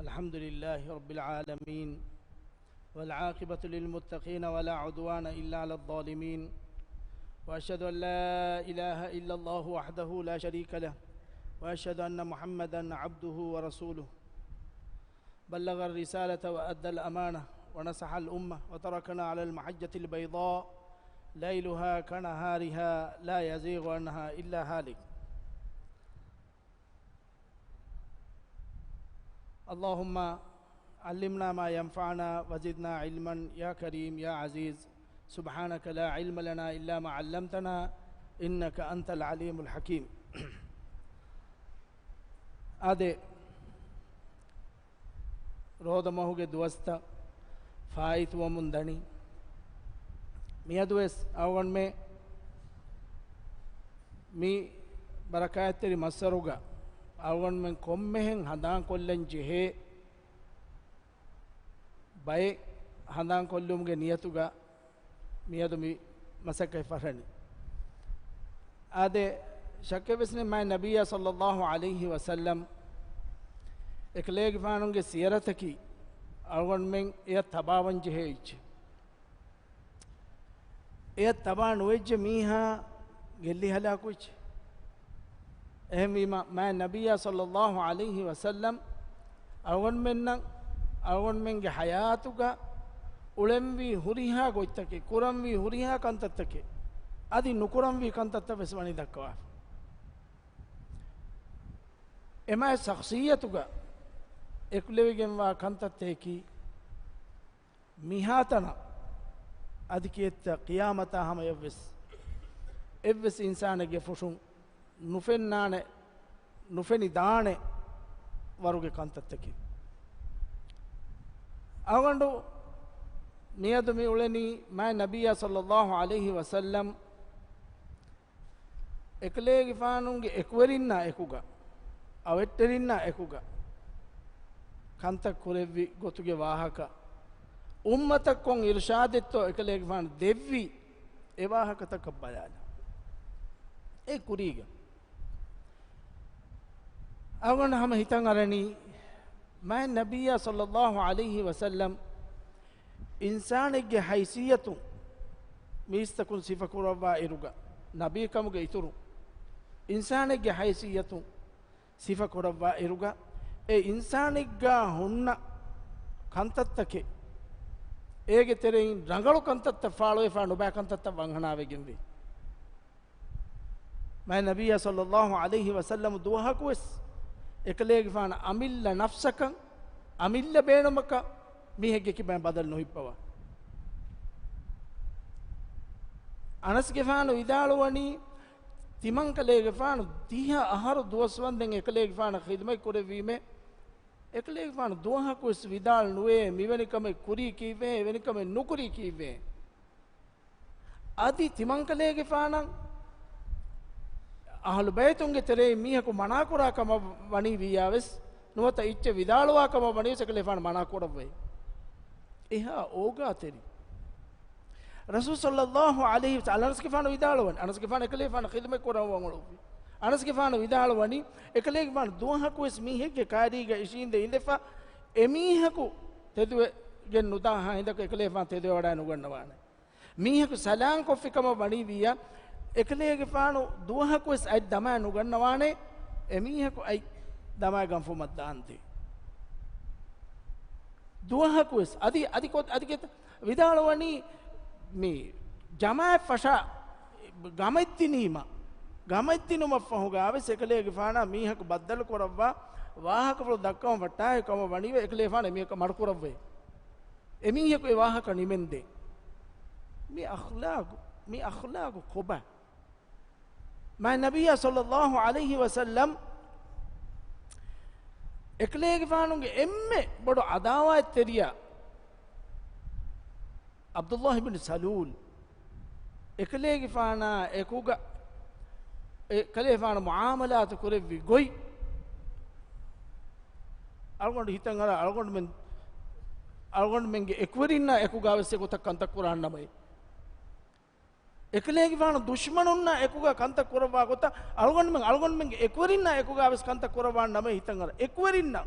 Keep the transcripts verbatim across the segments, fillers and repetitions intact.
الحمد لله رب العالمين، والعاقبة للمتقين، ولا عدوان إلا على الظالمين، وأشهد أن لا إله إلا الله وحده لا شريك له، وأشهد أن محمدا عبده ورسوله، بلغ الرسالة وأدى الأمانة ونصح الأمة وتركنا على المحجة البيضاء ليلها كنهارها لا يزيغ عنها إلا هالك. اللهم علمنا ما ينفعنا وزدنا علما يا كريم يا عزيز. سبحانك لا علم لنا إلا ما علمتنا إنك أنت العليم الحكيم. އާދެ، ރޯދަމަހުގެ ދުވަސްތައް ފާއިތުވަމުން ދަނީ. މިއަދުވެސް އަޅުގަނޑުމެން މި ބަރަކާތްތެރި މައްސަރުގަ އަޅުގަނޑުމެން ކޮންމެހެން ހަނދާންކޮށްލަން ޖެހޭ ބައެއް ހަނދާންކޮށްލުމުގެ ނިޔަތުގަ މިއަދު މި މަސައްކަތް ފަށަނީ. އާދެ، ޝައްކެއްވެސް ނެތް، މާތް ނަބިއްޔާ ޞައްލައްލާހު ޢަލައިހި ވަސައްލަމް އެކަލޭގެފާނުގެ ސިޔަރަތަކީ އަޅުގަނޑުމެން އެޔަށް ތަބާވަން ޖެހޭ އެއްޗެއް. އެޔަށް ތަބާ ނުވެއްޖެ މީހާ ގެއްލި ހަލާކުވެއްޖެ. އެހެންވީމަ، މާތް ނަބިއްޔާ ޞައްލައްލާހު ޢަލައިހި ވަސައްލަމް އަޅުގަނޑުމެންނަށް އަޅުގަނޑުމެންގެ ޙަޔާތުގަ އުޅެންވީ ހުރިހާ ގޮތްތަކެއް، ކުރަންވީ ހުރިހާ ކަންތައްތަކެއް، އަދި ނުކުރަންވީ ކަންތައްތައް ވެސް ވަނީ ދައްކަވާފަ. އެމާތް ޝަޚްޞިއްޔަތުގަ އެކުލެވިގެންވާ ކަންތައްތަކަކީ، މިހާތަނަށް އަދި ކިއެއްތަ ޤިޔާމަތާ ހަމަޔަށްވެސް އެއްވެސް އިންސާނެއްގެ ފުށުން ނުފެންނާނެ، ނުފެނިދާނެ ވަރުގެ ކަންތައްތަކެއް. އަޅުގަނޑު މިއަދު މި އުޅެނީ މާތް ނަބިއްޔާ ޞައްލައްލާހު ޢަލައިހި ވަސައްލަމް އެކަލޭގެފާނުގެ އެކުވެރިންނާ އެކުގަ، އަވެއްޓެރިންނާ އެކުގަ ކަންތައް ކުރެއްވި ގޮތުގެ ވާހަކަ، އުއްމަތަށް ކޮން އިރުޝާދެއްތޯ އެކަލޭގެފާނު ދެއްވީ، އެ ވާހަކަތަކަށް ބަލާލަ. އެ ކުރީގަ އަޅުގަނޑު ހަމަ ހިތަށް އަރަނީ، މާތް ނަބިއްޔާ ޞައްލައްލާހު ޢަލައިހި ވަސައްލަމް އިންސާނެއްގެ ހައިސިއްޔަތުން މީސްތަކުން ސިފަކުރައްވާ އިރުގަ، ނަބީކަމުގެ އިތުރުން އިންސާނެއްގެ ހައިސިއްޔަތުން ސިފަކުރައްވާ އިރުގަ، އެ އިންސާނެއްގާ ހުންނަ ކަންތައްތަކެއް، އޭގެ ތެރެއިން ރަނގަޅު ކަންތައްތައް ފާޅުވެފާ ނުބައި ކަންތައްތައް ވަންހަނާވެގެންވޭ. މާތް ނަބިއްޔާ ޞައްލައްލާހު ޢަލައިހި ވަސައްލަމް ދުވަހަކުވެސް އެކަލޭގެފާނަށް އަމިއްލަ ނަފްސަކަށް، އަމިއްލަ ބޭނުމަކަށް މީހެއްގެ ކިބައިން ބަދަލު ނުހިއްޕަވާ. އަނަސްގެފާނު ވިދާޅުވަނީ، ތިމަންކަލޭގެފާނު ދިހަ އަހަރު ދުވަސްވަންދެން އެކަލޭގެފާނަށް ޚިދުމަތް ކުރެއްވީމޭ، އެކަލޭގެފާނު ދުވަހަކުވެސް ވިދާޅު ނުވޭ، މިވެނި ކަމެއް ކުރީ ކީއްވެ، އެވެނި ކަމެއް ނުކުރީ ކީއްވެ. އަދި ތިމަންކަލޭގެފާނަށް އަހުލު ބައިތުންގެ ތެރެއިން މީހަކު މަނާކުރާ ކަމަށް ވަނީ ވިއްޔާވެސް، ނުވަތަ އެއްޗެއް ވިދާޅުވާ ކަމަށް ވަނީވެސް އެކަލޭގެފާނު މަނާކުރައްވައި. އެހާ އޯގާތެރި. ރަސޫލު ޞައްލައްލާހު ޢަލައިހި ވަސައްލަމް އަނަސްގެފާނު ވިދާޅުވަނީ، އަނަސްގެފާނު އެކަލޭގެފާނަށް ޚިދުމަތް ކުރައްވަން އުޅުއްވި. އަނަސްގެފާނު ވިދާޅުވަނީ، އެކަލޭގެފާނު ދުވަހަކުވެސް މީހެއްގެ ކައިރީގަ އިށީނދެ އިނދެފަ، އެމީހަކު ތެދުވެގެން ނުދާ ހިނދަކު އެކަލޭގެފާނު ތެދުވެވަޑައި ނުގަންނަވާނެ. މީހަކު ސަލާން ކޮށްފި ކަމަށް ވަނީ ވިއްޔާ، އެކަލޭގެފާނު ދުވަހަކުވެސް އަތް ދަމާ ނުގަންނަވާނެ، އެމީހަކު އަތް ދަމާ ގަންފުމަށް ދާންދޭ. ދުވަހަކުވެސް އަދި، އަދި ކޮ-، އަދި ކެތަ ވިދާޅުވަނީ، މި ޖަމާއަތް ފަށާ ގަމައްދިނީމަ، ގަމައްދިނުމަށްފަހުގާވެސް އެކަލޭގެފާނާ މީހަކު ބައްދަލު ކުރައްވާ ވާހަކަފުޅު ދައްކަވަން ވައްޓާހެ ކަމަށް ވަނީވެ އެކަލޭގެފާނު އެމީހަކަށް މަޑުކުރައްވައި. އެމީހަކު އެ ވާހަކަ ނިމެންދޭ. މި އަޚްލާގު، މި އަޚްލާގު ކޮބާ؟ މާތް ނަބިއްޔާ ޞައްލައްލާހު ޢަލައިހި ވަސައްލަމް އެކަލޭގެފާނުގެ އެންމެ ބޮޑު ޢަދާވާތްތެރިޔާ ޢަބްދުﷲ ބިން ސަލޫލް އެކަލޭގެފާނާ އެކުގަ، އެކަލޭގެފާނު މުޢާމަލާތު ކުރެއްވި ގޮތް އަޅުގަނޑު ހިތަށް އަރާ، އަޅުގަނޑުމެން، އަޅުގަނޑުމެންގެ އެކުވެރިންނާ އެކުގާވެސް އެގޮތަށް ކަންތައް ކުރާން ނަމަ، އެކަލޭގެފާނު ދުޝްމަނުންނާ އެކުގަ ކަންތައް ކުރައްވާ ގޮތަށް އަޅުގަނޑުމެން، އަޅުގަނޑުމެންގެ އެކުވެރިންނާ އެކުގާވެސް ކަންތައް ކުރައްވާން ނަމަ ހިތަށް އަރާ، އެކުވެރިންނާ.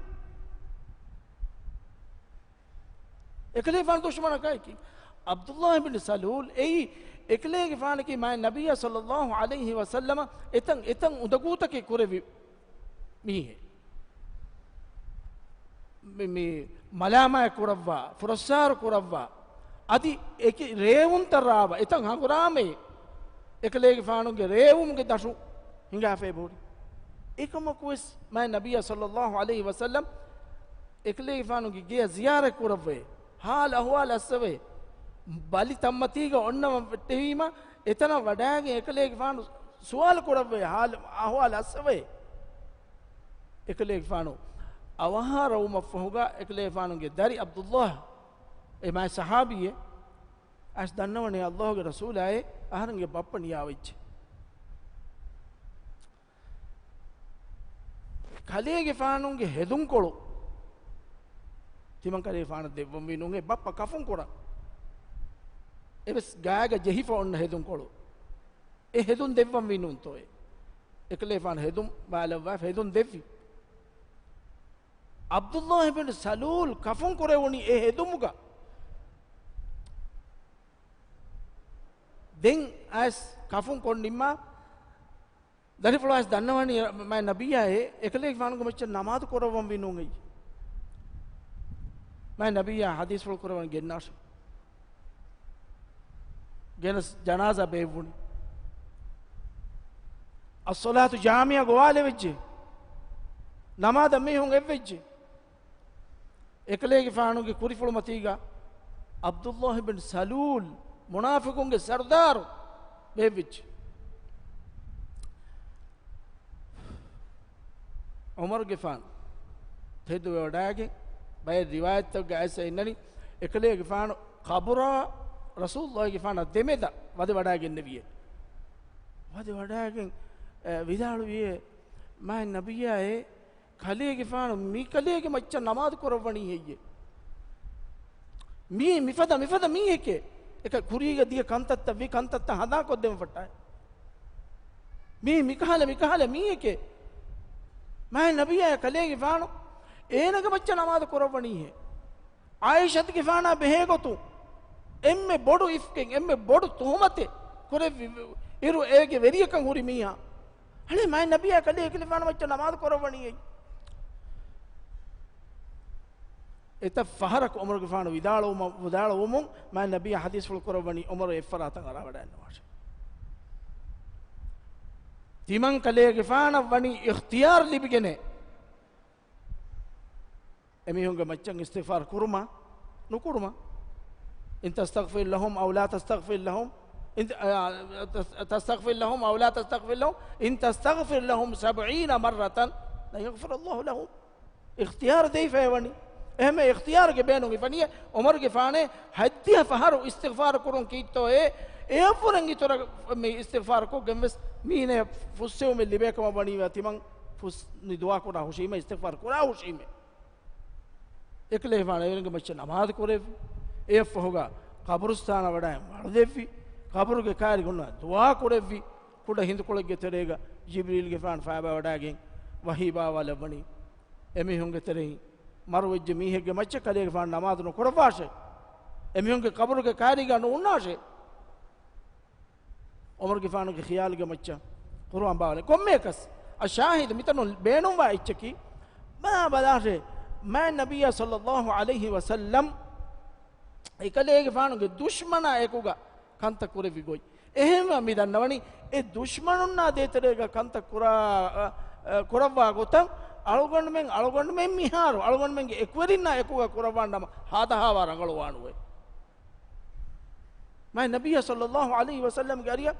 އެކަލޭގެފާނު ދުޝްމަނަކައި. ޢަބްދުﷲ ބިން ސަލޫލް އެއީ އެކަލޭގެފާނަކީ މާތް ނަބިއްޔާ ޞައްލަﷲ ޢަލައިހި ވަސައްލަމަ އެތަން އެތަން އުނދަގޫތަކެއް ކުރެއްވި މީހެއް. މި، މި މަލާމާތް ކުރައްވާ، ފުރައްސާރު ކުރައްވާ، އަދި އެކި ރޭވުންތައް ރާވާ، އެތަން ހަނގުރާމައެއް އެކަލޭގެފާނުގެ ރޭވުމުގެ ދަށު ހިނގާފައި ބޯރި. އެކަމަކުވެސް މާތް ނަބިއްޔާ ޞައްލަﷲ ޢަލައިހި ވަސައްލަމް އެކަލޭގެފާނުގެ ގެޔަށް ޒިޔާރަތް ކުރައްވައޭ، ހާލު އަހުވާލު އައްސަވައޭ. ބަލި ތަންމަތީގަ އޮންނަ ވެއްޓެވީމަ، އެތަނަށް ވަޑާގެން އެކަލޭގެފާނު ސުވާލު ކުރައްވައޭ، ހާލު އަހުވާލު އައްސަވައޭ. އެކަލޭގެފާނު އަވަހާރަވުމަށްފަހުގަ އެކަލޭގެފާނުގެ ދަރި ޢަބްދުﷲ، އެ މާތް ޞަޙާބީއެއް، އައިސް ދަންނަވަނީ ﷲގެ ރަސޫލާއޭ، އަހަރެންގެ ބައްޕަ ނިޔާވެއްޖެ. ކަލޭގެފާނުގެ ހެދުންކޮޅު ތިމަން ކަލޭގެފާނަށް ދެއްވަންވީ ނޫނޭ، ބައްޕަ ކަފުން ކުރަން. އެވެސް ގާގަ ޖެހިފަ އޮންނަ ހެދުންކޮޅު. އެ ހެދުން ދެއްވަންވީ ނޫންތޯއޭ؟ އެކަލޭގެފާނު ހެދުން ބާލައްވާފަ ހެދުން ދެއްވި. ޢަބްދުﷲ ބިން ސަލޫލް ކަފުން ކުރެވުނީ އެ ހެދުމުގަ. ދެން އައިސް ކަފުން ކޮށް ނިންމާ، ދަރިފުޅާ އައިސް ދަންނަވަނީ މާތް ނަބިއްޔާއޭ، އެކަލޭގެފާނުގެ މައްޗަށް ނަމާދު ކުރައްވަންވީ ނޫން އެއީ. މާތް ނަބިއްޔާ ޙަދީޘްފުޅު ކުރައްވަން ގެންނާށޭ. ގެނަސް ޖަނާޒާ ބޭއްވުނީ. އައްޞަލާތު ޖާމިޢަ ގޮވާލެވިއްޖެ. ނަމާދަށް މީހުން އެއްވެއްޖެ. އެކަލޭގެފާނުގެ ކުރިފުޅުމަތީގަ ޢަބްދުﷲ ބިން ސަލޫލް، މުނާފިޤުންގެ ސަރުދާރު، ބޭއްވިއްޖެ. ޢުމަރުގެފާނު ތެދުވެވަޑައިގެން، ބައެއް ރިވާޔަތްތަކުގަ އައިސް އިންނަނީ، އެކަލޭގެފާނު ޤަބުރާ ރަސޫލުﷲގެފާނާ ދެމެދަށް ވަދެ ވަޑައިގެންނެވިއޭ. ވަދެ ވަޑައިގެން، އެ، ވިދާޅުވިއޭ، މާތް ނަބިއްޔާއޭ، ކަލޭގެފާނު މި ކަލޭގެ މައްޗަށް ނަމާދު ކުރައްވަނީ ހެއްޔޭ؟ މީ މިފަދަ، މިފަދަ މީހެކޭ. އެކަ ކުރީގަ ދިޔަ ކަންތައްތައް ވި ކަންތައްތައް ހަނދާންކޮށްދެމެ ފައްޓާ. މީ މިކަހަލަ، މިކަހަލަ މީހެކޭ. މާތް ނަބިއްޔާ ކަލޭގެފާނު އޭނަގެ މައްޗަށް ނަމާދު ކުރައްވަނީހޭ. ޢާއިޝަތުގެފާނާ ބެހޭގޮތުން އެންމެ ބޮޑު އިފްކެއް، އެންމެ ބޮޑު ތުހުމަތެއް ކުރެއްވި އިރު އޭގެ ވެރިޔަކަށް ހުރި މީހާ. އަޅެ މާތް ނަބިއްޔާ ކަލޭ އެކަލޭގެފާނު މައްޗަށް ނަމާދު ކުރައްވަނީ އެއް. އެތައް ފަހަރަކު ޢުމަރުގެފާނު ވިދާޅުވުމަށް، ވިދާޅުވުމުން މާތް ނަބިއްޔާ ޙަދީޘްފުޅު ކުރައްވަނީ ޢުމަރު އެއްފަރާތަށް އަރާވަޑައިންނަވާށޭ. ތިމަން ކަލޭގެފާނަށް ވަނީ އިޚްތިޔާރު ލިބިގެނޭ. އެމީހުންގެ މައްޗަށް އިސްތިޣްފާރު ކުރުމާ، ނުކުރުމާ. إن تستغفر لهم أو لا تستغفر لهم، إن، آ، تس-، تستغفر لهم أو لا تستغفر لهم، إن تستغفر لهم سبعين مرة لن يغفر الله لهم. އިޚްތިޔާރު ދެވިފައި ވަނީ. އެހެންވެ އިޚްތިޔާރުގެ ބޭނުން އިވަނީ، ޢުމަރުގެފާނޭ ހައްދިހަ ފަހަރު އިސްތިޣްފާރު ކުރުން ކީއްތޯއޭ، އެއަށްވުރެން އިތުރަށް މި އިސްތިޣްފާރު ކޮށްގެން ވެސް މީނަޔަށް ފުއްސެވުމެއް ލިބޭ ކަމަށް ވަނީ، ތިމަން ފުސް ނި ދުޢާ ކުރާ ހުށީމޭ، އިސްތިޣްފާރު ކުރާ ހުށީމޭ. އެކަލޭގެފާނު އޭނަގެ މައްޗަށް ނަމާދު ކުރެއްވި. އެއަށްފަހުގަ ޤަބުރުސްތާނަށް ވަޑައި ވަޅުދެއްވި. ޤަބުރުގެ ކާރި ގޮންނަ ދުޢާ ކުރެއްވި. ކުޑަ ހިނދުކޮޅެއްގެ ތެރޭގަ ޖިބްރީލްގެފާނު ފައިބާ ވަޑައިގެން ވަޙީ ބާވާލައްވަނީ، އެމީހުންގެ ތެރެއިން މަރުވެއްޖެ މީހެއްގެ މައްޗަށް ކަލޭގެފާނު ނަމާދު ނުކުރައްވާށޭ. އެމީހުންގެ ޤަބުރުގެ ކާރީގަ ނުހުންނާށޭ. ޢުމަރުގެފާނުގެ ޚިޔާލުގެ މައްޗަށް ޤުރުއާން ބާވާލެ. ކޮންމެއަކަސް، އައްޝާހިދު މިތަނުން ބޭނުންވާ އެއްޗަކީ، ބަލާ ބަލާށޭ، މާތް ނަބިއްޔާ ޞައްލަﷲ ޢަލައިހި ވަސައްލަމް އެކަލޭގެފާނުގެ ދުޝްމަނާ އެކުގަ ކަންތައް ކުރެއްވި ގޮތް. އެހެންވެ މި ދަންނަވަނީ، އެ ދުޝްމަނުންނާ ދޭތެރޭގަ ކަންތައް ކުރާ، އަ، އަ، ކުރައްވާ ގޮތަށް އަޅުގަނޑުމެން، އަޅުގަނޑުމެން މިހާރު އަޅުގަނޑުމެންގެ އެކުވެރިންނާ އެކުގަ ކުރައްވާން ނަމަ ހާދަހާވާ ރަނގަޅުވާނުވޭ. މާތް ނަބިއްޔާ ޞައްލަﷲ ޢަލައިހި ވަސައްލަމްގެ އަރިއަށް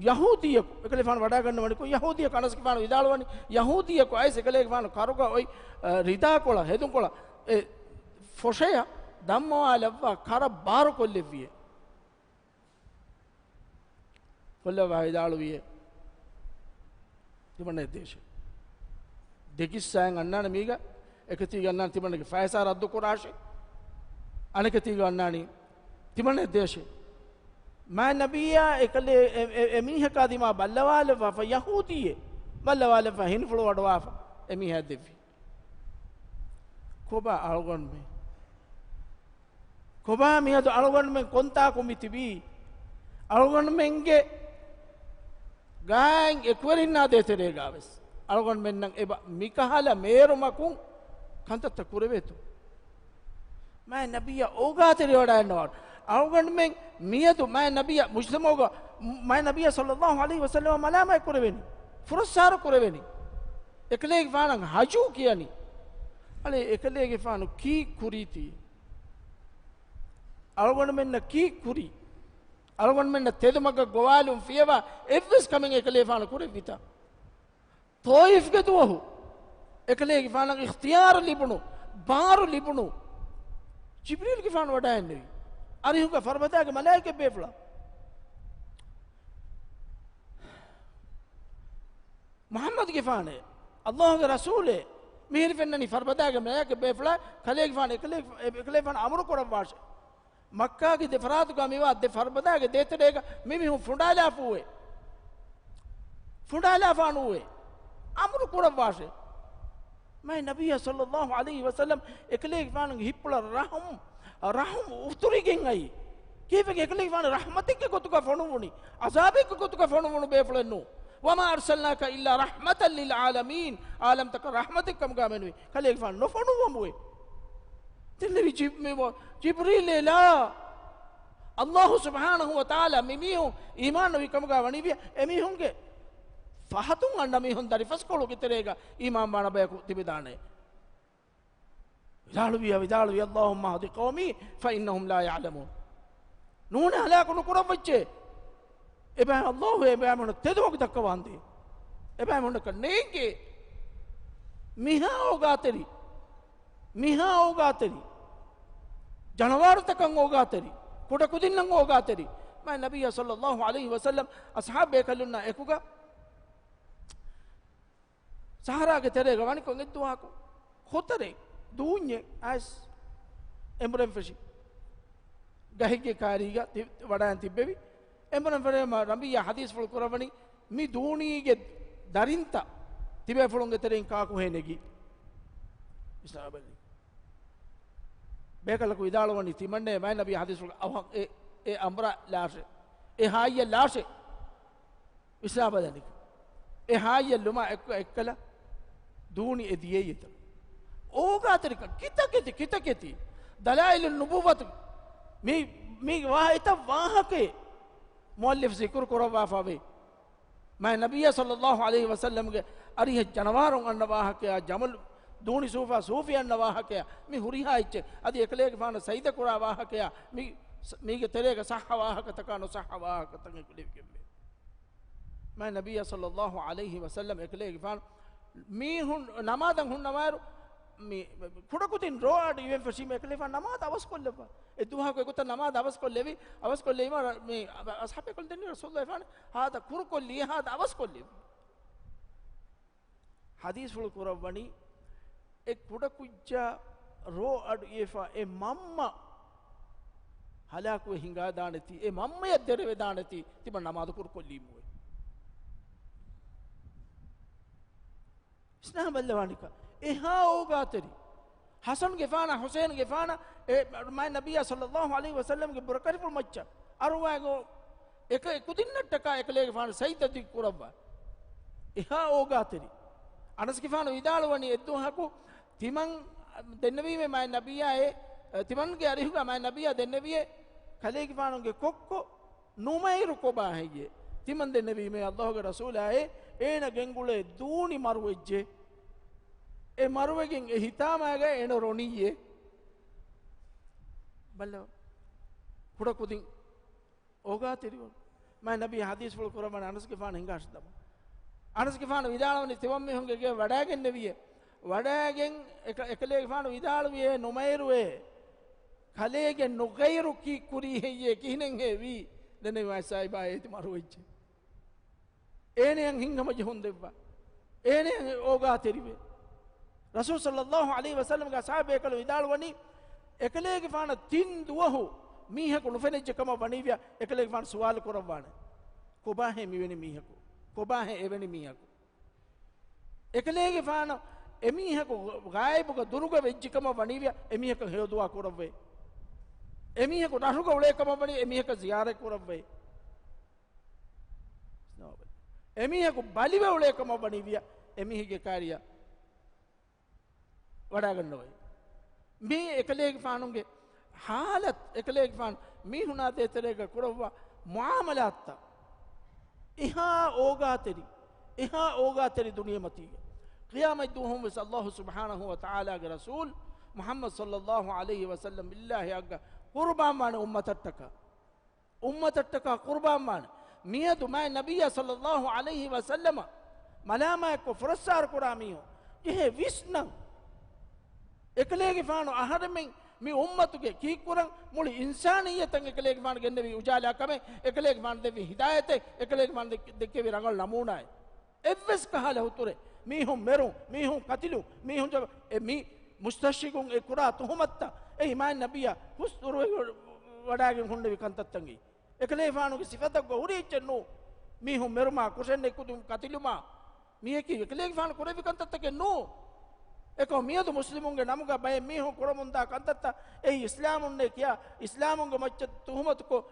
ޔަހޫދީއަކު، އެކަލޭގެފާނު ވަޑައިގަންނަވަނިކޮށް، ޔަހޫދީއަކު އަނަސްގެފާނު ވިދާޅުވަނީ، ޔަހޫދީއަކު އައިސް އެކަލޭގެފާނު ކަރުގަ އޮތް، އަ، ރިދާކޮޅަށް، ހެދުންކޮޅަށް، އެ ފޮށެއަށް ދަންމަވާލައްވާ ކަރަށް ބާރުކޮށްލެއްވިއޭ. ކޮށްލައްވާ ވިދާޅުވިއޭ. ތިމަންނައަށް ދޭށޭ. ދެ ޤިއްޞާއެއް އަންނާނެ މީގަ، އެކަތީގަ އަންނާނެ ތިމަންނަގެ ފައިސާ ރައްދު ކުރާށޭ. އަނެކަތީގަ އަންނާނީ ތިމަންނައަށް ދޭށޭ. މާތް ނަބިއްޔާ އެކަލޭ، އެ، އެ، އެ މީހަކާ ދިމާ ބައްލަވާލައްވާފަ، ޔަހޫދީއެއް ބައްލަވާލައްވާ ހިނިފުޅުވަޑުވާފަ އެ މީހާ ދެއްވި. ކޮބާ އަޅުގަނޑުމެން؟ ކޮބާ މިއަދު އަޅުގަނޑުމެން ކޮންތާކު މި ތިބީ؟ އަޅުގަނޑުމެންގެ ގާތް އެކުވެރިންނާ ދޭތެރޭގާވެސް އަޅުގަނޑުމެންނަށް އެބަ މިކަހަލަ މޭރުމަކުން ކަންތައްތައް ކުރެވޭތޯ؟ މާތް ނަބިއްޔާ އޯގާތެރިވަޑައިގަންނަވާނެ. އަޅުގަނޑުމެން މިއަދު މާތް ނަބިއްޔާ މުޖްތަމަޢުގަ މާތް ނަބިއްޔާ ޞައްލައްލާހު ޢަލައިހި ވަސައްލަމަ މަލާމާތް ކުރެވެނީ، ފުރައްސާރަ ކުރެވެނީ، އެކަލޭގެފާނަށް ހަޖޫ ކިޔަނީ. އަޅެ، އެކަލޭގެފާނު ކީއް ކުރީތީ؟ އަޅުގަނޑުމެންނަށް ކީއް ކުރީ؟ އަޅުގަނޑުމެންނަށް ތެދުމަގަށް ގޮވާލުން ފިޔަވާ އެއްވެސް ކަމެއް އެކަލޭފާނު ކުރެއްވިތަ؟ ޠާއިފްގެ ދުވަހު އެކަލޭގެފާނަށް އިޚްތިޔާރު ލިބުނު، ބާރު ލިބުނު، ޖިބްރީލްގެފާނު ވަޑައިގެންނެވި. އަރިހުގަ ފަރުބަދާގެ މަލާއިކަ ބޭފުޅާ. މުޙައްމަދުގެފާނޭ، ﷲގެ ރަސޫލޭ، މިހިރި ފެންނަނީ ފަރުބަދާގެ މަލާއިކަ ބޭފުޅާ، ކަލޭގެފާނު އެކަލޭ-، އެކަލޭފާނު އަމުރު ކުރައްވާށޭ. މައްކާގެ ދެ ފަރާތުގަ މިވާ ދެ ފަރުބަދާގެ ދޭތެރޭގަ މި މީހުން ފުނޑާލާފޫވޭ. ފުނޑާލާފާނޫވޭ. އަމުރު ކުރައްވާށޭ. މާތް ނަބިއްޔާ ޞައްލައްލާހު ޢަލައިހި ވަސައްލަމް އެކަލޭގެފާނުގެ ހިތްޕުޅަށް ރަޙުމް، ރަޙުމް އުތުރިގެން އައީ. ކީއްވެގެން އެކަލޭގެފާނު ރަޙްމަތެއްގެ ގޮތުގަ ފޮނުވުނީ، ޢަޒާބެއްގެ ގޮތުގަ ފޮނުވުނު ބޭފުޅެއް ނޫން. وما أرسلناك إلا رحمة للعالمين. ޢާލަމްތަކަށް ރަޙްމަތެއް ކަމުގަ މެނުވީ. ކަލޭގެފާނު ނުފޮނުއްވަމުވެ. ދެންނެވި ޖި-، މި ވަ-، ޖިބްރީލޭ ލާ. ﷲ ސުބްޙާނަހޫ ވަތަޢާލާ މި މީހުން އީމާން ނުވި ކަމުގަ ވަނީވިޔަ، އެމީހުންގެ ފަހަތުން އަންނަ މީހުން ދަރިފަސްކޮޅުގެ ތެރޭގަ އީމާން ވާނަ ބަޔަކު ތިބެދާނެ. ވިދާޅުވިޔާ، ވިދާޅުވި، اللهم اهد قومي فإنهم لا يعلمون. ނޫނޭ ހަލާކު ނުކުރައްވައްޗޭ. އެބައި ﷲ އެބައިމީހުން ތެދުމަގު ދައްކަވާނދޭ. އެބައިމީހުންނަކަށް ނޭނގޭ. މިހާ އޯގާތެރި. މިހާ އޯގާތެރި. ޖަނަވާރުތަކަށް އޯގާތެރި. ކުޑަކުދިންނަށް އޯގާތެރި. މާތް ނަބިއްޔާ ޞައްލައްލާހު ޢަލައިހި ވަސައްލަމް އަޞްޙާބު ބޭކަލުންނާ އެކުގަ ޞަޙްރާގެ ތެރޭގަ ވަނިކޮށް އެއްދުވަހަކު ހޮތަރެއް ދޫންޏެއް އައިސް އެނބުރެން ފެށި ގަހެއްގެ ކާރީގަ ތި-، ވަޑައިން ތިއްބެވި. އެނބުރެން ފެށުމަށް ނަބިއްޔާ ޙަދީޘްފުޅު ކުރައްވަނީ، މި ދޫނީގެ ދަރިންތައް ތިބޭފުޅުންގެ ތެރެއިން ކާކުހޭ ނެގީ؟ ވިސްނާބަލަ. ބޭކަލަކު ވިދާޅުވަނީ، ތިމަންނޭ މާތް ނަބީ ޙަދީޘްފުޅު އަވަހަށް އެ، އެ އަނބުރާ ލާށޭ. އެ ހާއްޔަށް ލާށޭ. ވިސްނާބަލަނިކު. އެ ހާއްޔަށް ލުމާ އެއްކަ އެއްކަލަ ދޫނި އެ ދިޔައީ އެތަން. އޯގާތެރިކަން ކިތަކެތި، ކިތަކެތި. ދަލާއިލުން ނުބުއްވަތު މި، މި ވާ އެތައް ވާހަކައެއް މުއައްލިފް ޒިކުރު ކުރައްވާފަ ވޭ. މާތް ނަބިއްޔާ ޞައްލައްލާހު ޢަލައިހި ވަސައްލަމްގެ އަރިހަށް ޖަނަވާރުން އަންނަ ވާހަކަޔާ، ޖަމަލު ދޫނި ސޫފާ ސޫފި އަންނަ ވާހަކަޔާ، މި ހުރިހާ އެއްޗެއް. އަދި އެކަލޭގެފާނަށް ސަޖިދަ ކުރާ ވާހަކަޔާ، މި، މީގެ ތެރޭގަ ޞައްޙަ ވާހަކަތަކާ ނުޞައްޙަ ވާހަކަތަކެއް ލިބިގެންވޭ. މާތް ނަބިއްޔާ ޞައްލައްލާހު ޢަލައިހި ވަސައްލަމް އެކަލޭގެފާނު މީހުން ނަމާދަށް ހުންނަވާއިރު، މި ކުޑަކުދިން ރޯ އަޑު އިވެން ފެށީމަ އެކަލޭގެފާނު ނަމާދު އަވަސްކޮށްލައްވާ. އެ ދުވަހަކު އެގޮތަށް ނަމާދު އަވަސްކޮށްލެވި، އަވަސްކޮށްލެވީމަ މި އަ-، އަޞްޙާބު ބޭކަލުން ދެންނެވި ރަސޫލު ފާނު ހާދަ ކުރުކޮށްލި، ހާދަ އަވަސްކޮށްލެވި. ޙަދީޘްފުޅު ކުރައްވަނީ، އެ ކުޑަކުއްޖާ ރޯ އަޑު އިވެފަ އެ މަންމަ ހަލާކުވެ ހިނގާދާނެތީ، އެ މަންމަޔަށް ދެރަވެދާނެތީ، ތިމަން ނަމާދު ކުރުކޮށްލީމުވެ. ވިސްނާ ބައްލަވާނިކަ. އެހާ އޯގާތެރި. ޙަސަންގެފާނަށް، ޙުސައިންގެފާނަށް، އެ މާތް ނަބިއްޔާ ޞައްލައްލާހު ޢަލައިހި ވަސައްލަމްގެ ބުރަކަރިފުޅު މައްޗަށް އަރުވާގޮ އެކ-، އެކުދިންނަށްޓަކާ އެކަލޭގެފާނު ސަޖިދަ ދިގު ކުރައްވާ. އެހާ އޯގާތެރި. އަނަސްގެފާނު ވިދާޅުވަނީ އެއްދުވަހަކު ތިމަން ދެންނެވީމޭ މާތް ނަބިއްޔާއޭ، ތިމަންގެ އަރިހުގަ މާތް ނަބިއްޔާ ދެންނެވިއޭ، ކަލޭގެފާނުގެ ކޮއްކޮ ނުމައިރު ކޮބާ ހެއްޔޭ؟ ތިމަން ދެންނެވީމޭ، ﷲގެ ރަސޫލާއޭ، އޭނަ ގެންގުޅޭ ދޫނި މަރުވެއްޖެ. އެ މަރުވެގެން އެ ހިތާމައިގައި އޭނަ ރޮނިއްޔޭ. ބައްލަ ކުޑަކުދިން އޯގާތެރިވަން. މާތް ނަބީ ޙަދީޘްފުޅު ކުރައްވަން އަނަސްގެފާނު ހިނގާށި ދަމާ. އަނަސްގެފާނު ވިދާޅުވަނީ ތިމަންމީހުންގެ ގެ ވަޑައިގެންނެވިޔޭ. ވަޑައިގެން އެކ-، އެކަލޭގެފާނު ވިދާޅުވިޔޭ ނުމައިރުވޭ. ކަލޭގެ ނުގައިރު ކީއްކުރީ ހެއްޔޭ ކިހިނެއްހޭ ވީ؟ ދެންނެވި މާތް ސާހިބާ އޭތި މަރުވެއްޖެ. އޭނަޔަށް ހިތްހަމަޖެހުން ދެއްވާ. އޭނަޔަށް އޯގާތެރިވޭ. ރަސޫލު ޞައްލައްލާހު ޢަލައިހި ވަސައްލަމްގެ އަޞްޙާބު ބޭކަލުން ވިދާޅުވަނީ، އެކަލޭގެފާނަށް ތިން ދުވަހު މީހަކު ނުފެނިއްޖެ ކަމަށް ވަނީވިޔާ، އެކަލޭގެފާނު ސުވާލު ކުރައްވާނެ. ކޮބާހޭ މިވެނި މީހަކު؟ ކޮބާހޭ އެވެނި މީހަކު؟ އެކަލޭގެފާނަށް އެމީހަކު ޣާއިބުގަ ދުރުގަ ވެއްޖެ ކަމަށް ވަނީވިޔާ، އެމީހަކަށް ހެޔޮ ދުޢާ ކުރައްވޭ. އެމީހަކު ރަށުގަ އުޅޭ ކަމަށް ވަނީ އެމީހަކަށް ޒިޔާރަތް ކުރައްވައޭ. އެމީހަކު ބަލިވެ އުޅޭ ކަމަށް ވަނީ ވިޔަ އެމީހެއްގެ ކާރިއަށް ވަޑާގަންނަވައި. މީ އެކަލޭގެފާނުގެ ހާލަތު، އެކަލޭގެފާނު މީހުނާ ދޭތެރޭގަ ކުރައްވާ މުޢާމަލާތްތައް އެހާ އޯގާތެރި، އެހާ އޯގާތެރި ދުނިޔެމަތީގަ. ޤިޔާމަތް ދުވަހުން ވެސް ﷲ ސުބްޙާނަހޫ ވަތަޢާލާގެ ރަސޫލް މުޙައްމަދު ޞައްލައްލާހު ޢަލައިހި ވަސައްލަމް އިލާހި އަށްގަ ޤުރުބާންވާނެ އުއްމަތަށްޓަކާ. އުއްމަތަށްޓަކާ ޤުރުބާންވާނެ. މިއަދު މާތް ނަބިއްޔާ ޞައްލައްލާހު ޢަލައިހި ވަސައްލަމަ މަލާމާތްކޮށް ފުރައްސާރަ ކުރާ މީހުން ޖެހޭ ވިސްނަން. އެކަލޭގެފާނު އަހަރެމެން މި އުއްމަތުގެ ކީއްކުރަން މުޅި އިންސާނިއްޔަތަށް އެކަލޭގެފާނު ގެންނެވި އުޖާލާ ކަމެއް، އެކަލޭގެފާނު ދެއްވި ހިދާޔަތެއް، އެކަލޭގެފާނު ދެއް-، ދެއްކެވި ރަނގަޅު ނަމޫނާއެއް. އެއްވެސް ކަހަލަ ހުތުރެއް، މީހުން މެރުން، މީހުން ކަތިލުން، މީހުން ޖަ-، އެ މި މުސްތަޝްރިޤުން އެ ކުރާ ތުހުމަތުތައް، އެއީ މާތް ނަބިއްޔާ ހުސްއުރުވެ ވަޑާގެން ހުންނެވި ކަންތައްތަކީ. އެކަލޭގެފާނުގެ ސިފަތަކުގަ ހުރި އެއްޗެއް ނޫ. މީހުން މެރުމާ، ކުށެއް ނެތްކުދިން ކަތިލުމާ، މިއެކީ އެކަލޭގެފާނު ކުރެއްވި ކަންތައްތަކެއް ނޫ. އެކަމަކު މިއަދު މުސްލިމުންގެ ނަމުގަ ބައެއް މީހުން ކުރަމުންދާ ކަންތައްތައް އެއީ އިސްލާމުންނޭ ކިޔާ، އިސްލާމުންގެ މައްޗަށް ތުހުމަތުކޮށް،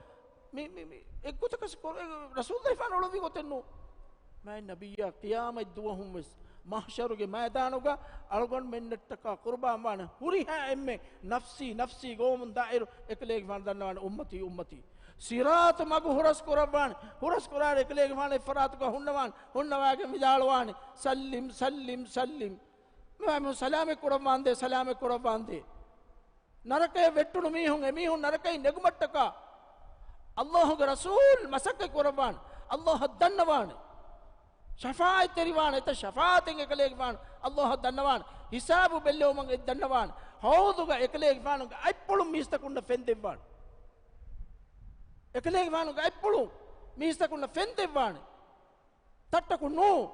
މި، މި، މި އެއްގޮތަކަށް ކުރ-، އެ ރަސޫލުއްލާހިފާނު އުޅުއްވި ގޮތެއް ނޫ. މާތް ނަބިއްޔާ ޤިޔާމަތް ދުވަހުން ވެސް މަޙްޝަރުގެ މައިދާނުގަ އަޅުގަނޑުމެންނަށްޓަކާ ޤުރުބާންވާނެ ހުރިހާ އެންމެ ނަފްސީ، ނަފްސީ ގޮވަމުން ދާއިރު އެކަލޭގެފާނު ދަންނަވާނެ އުއްމަތީ، އުއްމަތީ. ޞިރާޠު މަގު ހުރަސް ކުރައްވާނެ، ހުރަސް ކުރާއިރު އެކަލޭގެފާނު އެއްފަރާތުގަ ހުންނަވާނެ، ހުންނަވާގެން ވިދާޅުވާނެ، "سلم، سلم، سلم." މި ސަލާމަތް ކުރައްވާނދޭ، ސަލާމަތް ކުރައްވާނދޭ. ނަރަކަޔަށް ވެއްޓުނު މީހުން، އެމީހުން ނަރަކައިން ނެގުމަށްޓަކާ، ﷲގެ ރަސޫލް މަސައްކަތް ކުރައްވާނެ، ﷲ އަށް ދަންނަވާނެ. ޝަފާޢަތްތެރިވާނެ، އެތައް ޝަފާޢަތެއް އެކަލޭގެފާނު ﷲ އަށް ދަންނަވާނެ. ހިސާބު ބެއްލެވުމަށް އެއް ދަންނަވާނެ. ޙައުޟުގަ އެކަލޭގެފާނުގެ އަތްޕުޅުން މީސްތަކުންނަށް ފެންދެއްވާނެ. އެކަލޭގެފާނުގެ އަތްޕުޅުން މީސްތަކުންނަށް ފެންދެއްވާނެ. ތައްޓަކު ނޫ.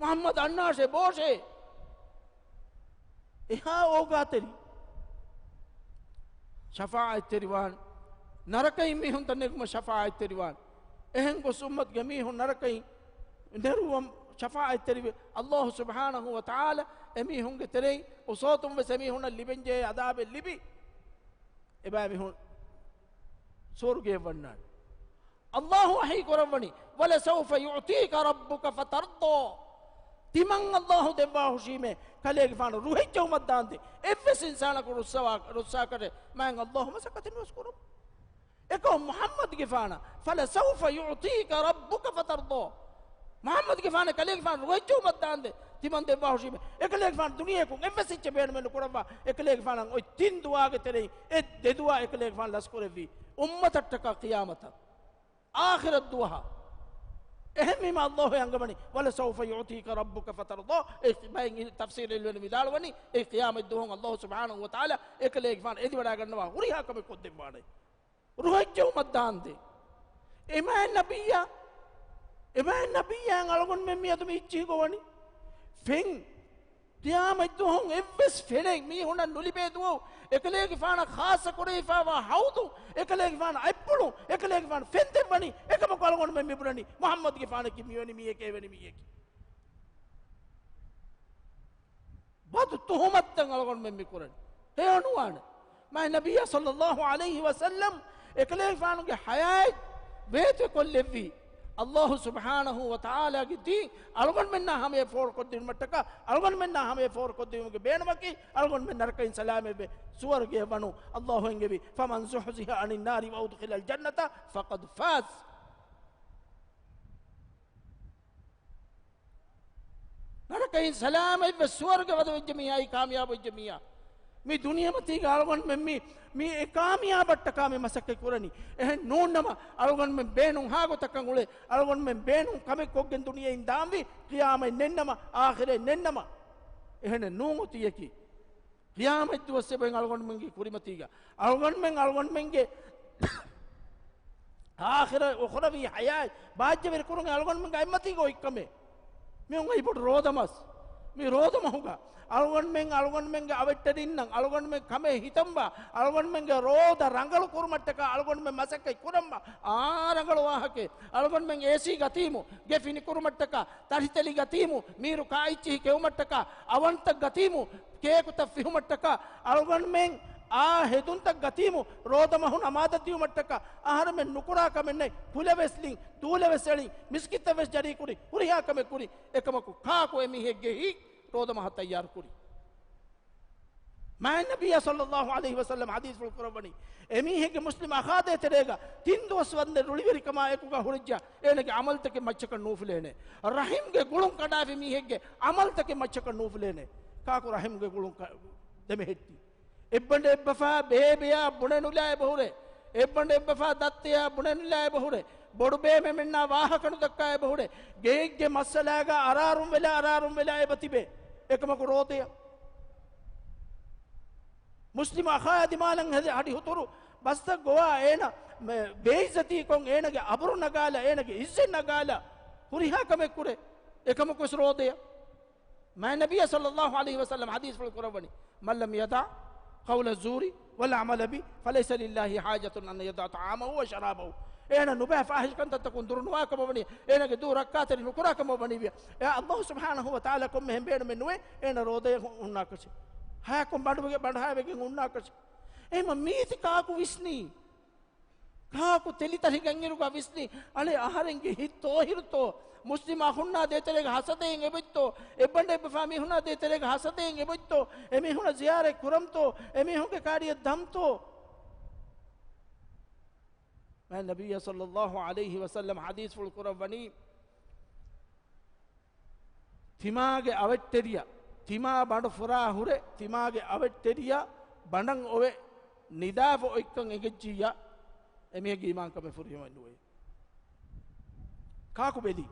މުޙައްމަދު އަންނާށޭ ބޯށޭ. އެހާ އޯގާތެރި. ޝަފާޢަތްތެރިވާން. ނަރަކައިން މީހުންތައް ނެގުމަށް ޝަފާޢަތްތެރިވާން. އެހެން ގޮސް އުއްމަތުގެ މީހުން ނަރަކައިން ނެރުވަން ޝަފާޢަތްތެރިވެ، ﷲ ސުބްޙާނަހޫ ވަތަޢާލާ އެމީހުންގެ ތެރެއިން އުސޯތުން ވެސް އެމީހުންނަށް ލިބެންޖެހޭ އަދާބެއް ލިބި، އެބައިމީހުން ސުވަރުގެއަށް ވަންނާނެ. ﷲ ވަޙީ ކުރައްވަނީ، "ولسوف يعطيك ربك فترضى." ތިމަން ﷲ ދެއްވާ ހުށީމޭ، ކަލޭގެފާނު ރުހެއްޖެއުމަށް ދާންދެ. އެއްވެސް އިންސާނަކު ރުއްސަވާ-، ރުއްސާކަށެއް މާތް ﷲ މަސައްކަތެއް ނުވެސް ކުރުން. އެކަމަކު މުޙައްމަދުގެފާނަށް، "فلسوف يعطيك ربك فترضى." މުޙައްމަދުގެފާނަށް ކަލޭގެފާނު ރުހެއްޖެއުމަށް ދާންދެ. ތިމަން ދެއްވާ ހުށީމޭ، އެކަލޭގެފާނު ދުނިޔެއަކުން އެއްވެސް އެއްޗެއް ބޭނުމެއް ނުކުރައްވާ، އެކަލޭގެފާނަށް އޮތް ތިން ދުޢާގެ ތެރެއިން އެއް ދެ ދުޢާ އެކަލޭގެފާނު ލަސްކުރެއްވީ އުއްމަތަށްޓަކާ ޤިޔާމަތަށް. އާޚިރަތް ދުވަހަށް. އެހެންވީމަ ﷲ އަންގަވަނީ، "ولسوف يعطيك ربك فترضى." އެ ބައެއް ތަފްސީރު ޢިލްމުވެރިން ވިދާޅުވަނީ، އެ ޤިޔާމަތް ދުވަހުން ﷲ ސުބްޙާނަހޫ ވަތަޢާލާ އެކަލޭގެފާނު އެދިވަޑައިގަންނަވާ ހުރިހާ ކަމެއް ކޮށްދެއްވާނެ. ރުހެއްޖެއުމަށް ދާންދެ. އެ މާތް ނަބިއްޔާ، އެ މާތް ނަބިއްޔާއަށް އަޅުގަނޑުމެން މިއަދު މި އިއްޗިހި ގޮވަނީ. ފެން. ޤިޔާމަތް ދުވަހުން އެއްވެސް ފެނެއް މީހުންނަށް ނުލިބޭ ދުވަހު، އެކަލޭގެފާނަށް ޚާއްޞަ ކުރެވިފައިވާ ޙައުޟު، އެކަލޭގެފާނަށް އަތްޕުޅު، އެކަލޭގެފާނު ފެން ދެއްވަނީ، އެކަމަކު އަޅުގަނޑުމެން މި ބުނަނީ، މުޙައްމަދުގެފާނަކީ މިވެނި މީހެކޭ، އެވެނި މީހެކޭ. ބަދު ތުހުމަތުތައް އަޅުގަނޑުމެން މި ކުރަނީ. ހެޔޮ ނުވާނެ. މާތް ނަބިއްޔާ ޞައްލައްލާހު ޢަލައިހި ވަސައްލަމް އެކަލޭގެފާނުގެ ޙަޔާތް ވޭތުވެ ކޮށްލެއްވީ، ﷲ ސުބްޙާނަހޫ ވަތަޢާލާގެ ދީން އަޅުގަނޑުމެންނާ ހަމަޔަށް ފޯރުކޮށްދިނުމަށްޓަކާ، އަޅުގަނޑުމެންނާ ހަމަޔަށް ފޯރުކޮށްދިނުމުގެ ބޭނުމަކީ، އަޅުގަނޑުމެން ނަރަކައިން ސަލާމަތްވެ ސުވަރުގެއަށް ވަނުން. ﷲ އެންގެވީ، "فمن زحزح عن النار وأدخل الجنة فقد فاز." ނަރަކައިން ސަލާމަތްވެ ސުވަރުގެ ވަދެވިއްޖެ މީހާ، އެއީ ކާމިޔާބުވެއްޖެ މީހާ. މި ދުނިޔެމަތީގަ އަޅުގަނޑުމެން މި، މި އެ ކާމިޔާބަށްޓަކާ މި މަސައްކަތް ކުރަނީ. އެހެން ނޫންނަމަ، އަޅުގަނޑުމެން ބޭނުން ހާގޮތަކަށް އުޅޭ، އަޅުގަނޑުމެން ބޭނުން ކަމެއް ކޮށްގެން ދުނިޔެއިން ދާންވީ، ޤިޔާމަތް ނެންނަމަ، އާޚިރަތް ނެންނަމަ. އެހެނެއް ނޫން އޮތީ އެކީ. ޤިޔާމަތް ދުވަސް އެބައިން އަޅުގަނޑުމެންގެ ކުރިމަތީގަ. އަޅުގަނޑުމެން އަޅުގަނޑުމެންގެ އާޚިރަ އުޚްރަވީ ޙަޔާތް ބާއްޖަވެރި ކުރުން އަޅުގަނޑުމެންގެ އަތްމަތީގަ އޮތް ކަމެއް. މި އޮން އެ ބޮޑު ރޯދަމަސް. މި ރޯދަމަހުގަ އަޅުގަނޑުމެން އަޅުގަނޑުމެންގެ އަވެއްޓެރިންނަށް އަޅުގަނޑުމެން ކަމެއް ހިތަންބާ، އަޅުގަނޑުމެންގެ ރޯދަ ރަނގަޅު ކުރުމަށްޓަކާ އަޅުގަނޑުމެން މަސައްކަތް ކުރަންބާ. އާ ރަނގަޅު ވާހަކައެއް. އަޅުގަނޑުމެން އޭސީ ގަތީމު، ގެ ފިނިކުރުމަށްޓަކާ، ތަށިތެލި ގަތީމު، މީރު ކާއިއްޗިހި ކެއުމަށްޓަކާ، އަވަންތައް ގަތީމު، ކޭކުތައް ފިހުމަށްޓަކާ، އަޅުގަނޑުމެން އާ ހެދުންތައް ގަތީމު، ރޯދަމަހުން އަމާދަށް ދިޔުމަށްޓަކާ އަހަރެމެން ނުކުރާ ކަމެއް ނެތް. ކުލަވެސް ޅިން، ދޫލަވެސް އެޅިން، މިސްކިތަށް ވެސް ޖަރީކުރި، ހުރިހާ ކަމެއް ކުރި. އެކަމަކު ކާކު އެމީހެއްގެ ހިތް ރޯދަމަހަށް ތައްޔާރު ކުރީ؟ މާތް ނަބިއްޔާ ޞައްލައްލާހު ޢަލައިހި ވަސައްލަމަ ޙަދީޘްފުޅު ކުރައްވަނީ، އެމީހެއްގެ މުސްލިމް އަޚާ ދޭތެރޭގަ ތިން ދުވަސް ވަންދެން ރުޅިވެރިކަމާ އެކުގަ ހުރެއްޖާ، އޭނަގެ ޢަމަލުތަކެއް މައްޗަކަށް ނޫފުލޭނެ. ރަޙިމްގެ ގުޅުން ކަޑާފި މީހެއްގެ ޢަމަލުތަކެއް މައްޗަކަށް ނޫފުލޭނެ. ކާކު ރަޙިމްގެ ގުޅުން ކަ-، ދެމެހެއްޓީ؟ އެއްބަނޑެއްބަފާ ބޭބެޔާ ބުނެނުލާ އެބަހުރޭ. އެއްބަނޑެއްބަފާ ދައްތަޔާ ބުނެނުލާ އެބަހުރޭ. ބޮޑުބޭބެމެންނާ ވާހަކަނުދައްކާ އެބަހުރޭ. ގެއެއްގެ މައްސަލާގަ އަރާރުން ވެލާ، އަރާރުން ވެލާ އެބަ ތިބޭ. އެކަމަކު ރޯދަޔަށް މުސްލިމް އަޚާއާ ދިމާލަށް ހެދި ހަޑި ހުތުރު ބަސްތައް ގޮވާ އޭނަ މެ-، ބޭއިއްޒަތީކޮށް، އޭނަގެ އަބުރު ނަގާލަ، އޭނަގެ އިއްޒަތް ނަގާލަ، ހުރިހާ ކަމެއް ކުރޭ. އެކަމަކުވެސް ރޯދަޔަށް. މާތް ނަބިއްޔާ ޞައްލައްލާހު ޢަލައިހި ވަސައްލަމަ ޙަދީޘްފުޅު ކުރައްވަނީ، "من لم يدع قول الزور والعمل به فليس لله حاجة أن يدع طعامه وشرابه." އޭނަ ނުބައި ފާޙިޝް ކަންތައްތަކުން ދުރު ނުވާ ކަމަށް ވަނީ، އޭނަގެ ދޫ ރައްކާތެރި ނުކުރާ ކަމަށް ވަނީ، އެ ﷲ ސުބްޙާނަހޫ ވަތަޢާލާ ކޮންމެހެން ބޭނުމެއް ނުވޭ، އޭނަ ރޯދަޔަށް ހުންނާކަށެއް. ހަޔާކޮށް ބަނޑުވެގެ-، ބަނޑުހައިވެގެން ހުންނާކަށެއް. އެހެންމަ މީތި ކާކު ވިސްނީ؟ ކާކު ތެލިތަށި ގަންއިރުގަ ވިސްނި، އަޅެ އަހަރެންގެ ހިތް ތޯހިރުތޯ؟ މުސްލިމް އަޚުންނާ ދޭތެރޭގަ ހަސަދައިން އެބޮތްތޯ؟ އެއްބަނޑެއްބަފާ މީހުންނާ ދޭތެރޭގަ ހަސަދައިން އެބޮތްތޯ؟ އެމީހުންނަށް ޒިޔާރަތް ކުރަންތޯ؟ އެމީހުންގެ ކާރިއަށް ދަންތޯ؟ މާތް ނަބިއްޔާ ޞައްލައްލާހު ޢަލައިހި ވަސައްލަމަ ޙަދީޘްފުޅު ކުރައްވަނީ، ތިމާގެ އަވެއްޓެރިޔާ، ތިމާ ބަނޑު ފުރާ ހުރެ، ތިމާގެ އަވެއްޓެރިޔާ ބަނޑަށް އޮވެ ނިދާފަ އޮތްކަން އެނގެއްޖިއްޔާ، އެމީހެއްގެ އީމާންކަމެއް ފުރިހަމަ ނުވޭ. ކާކު ބެލީ؟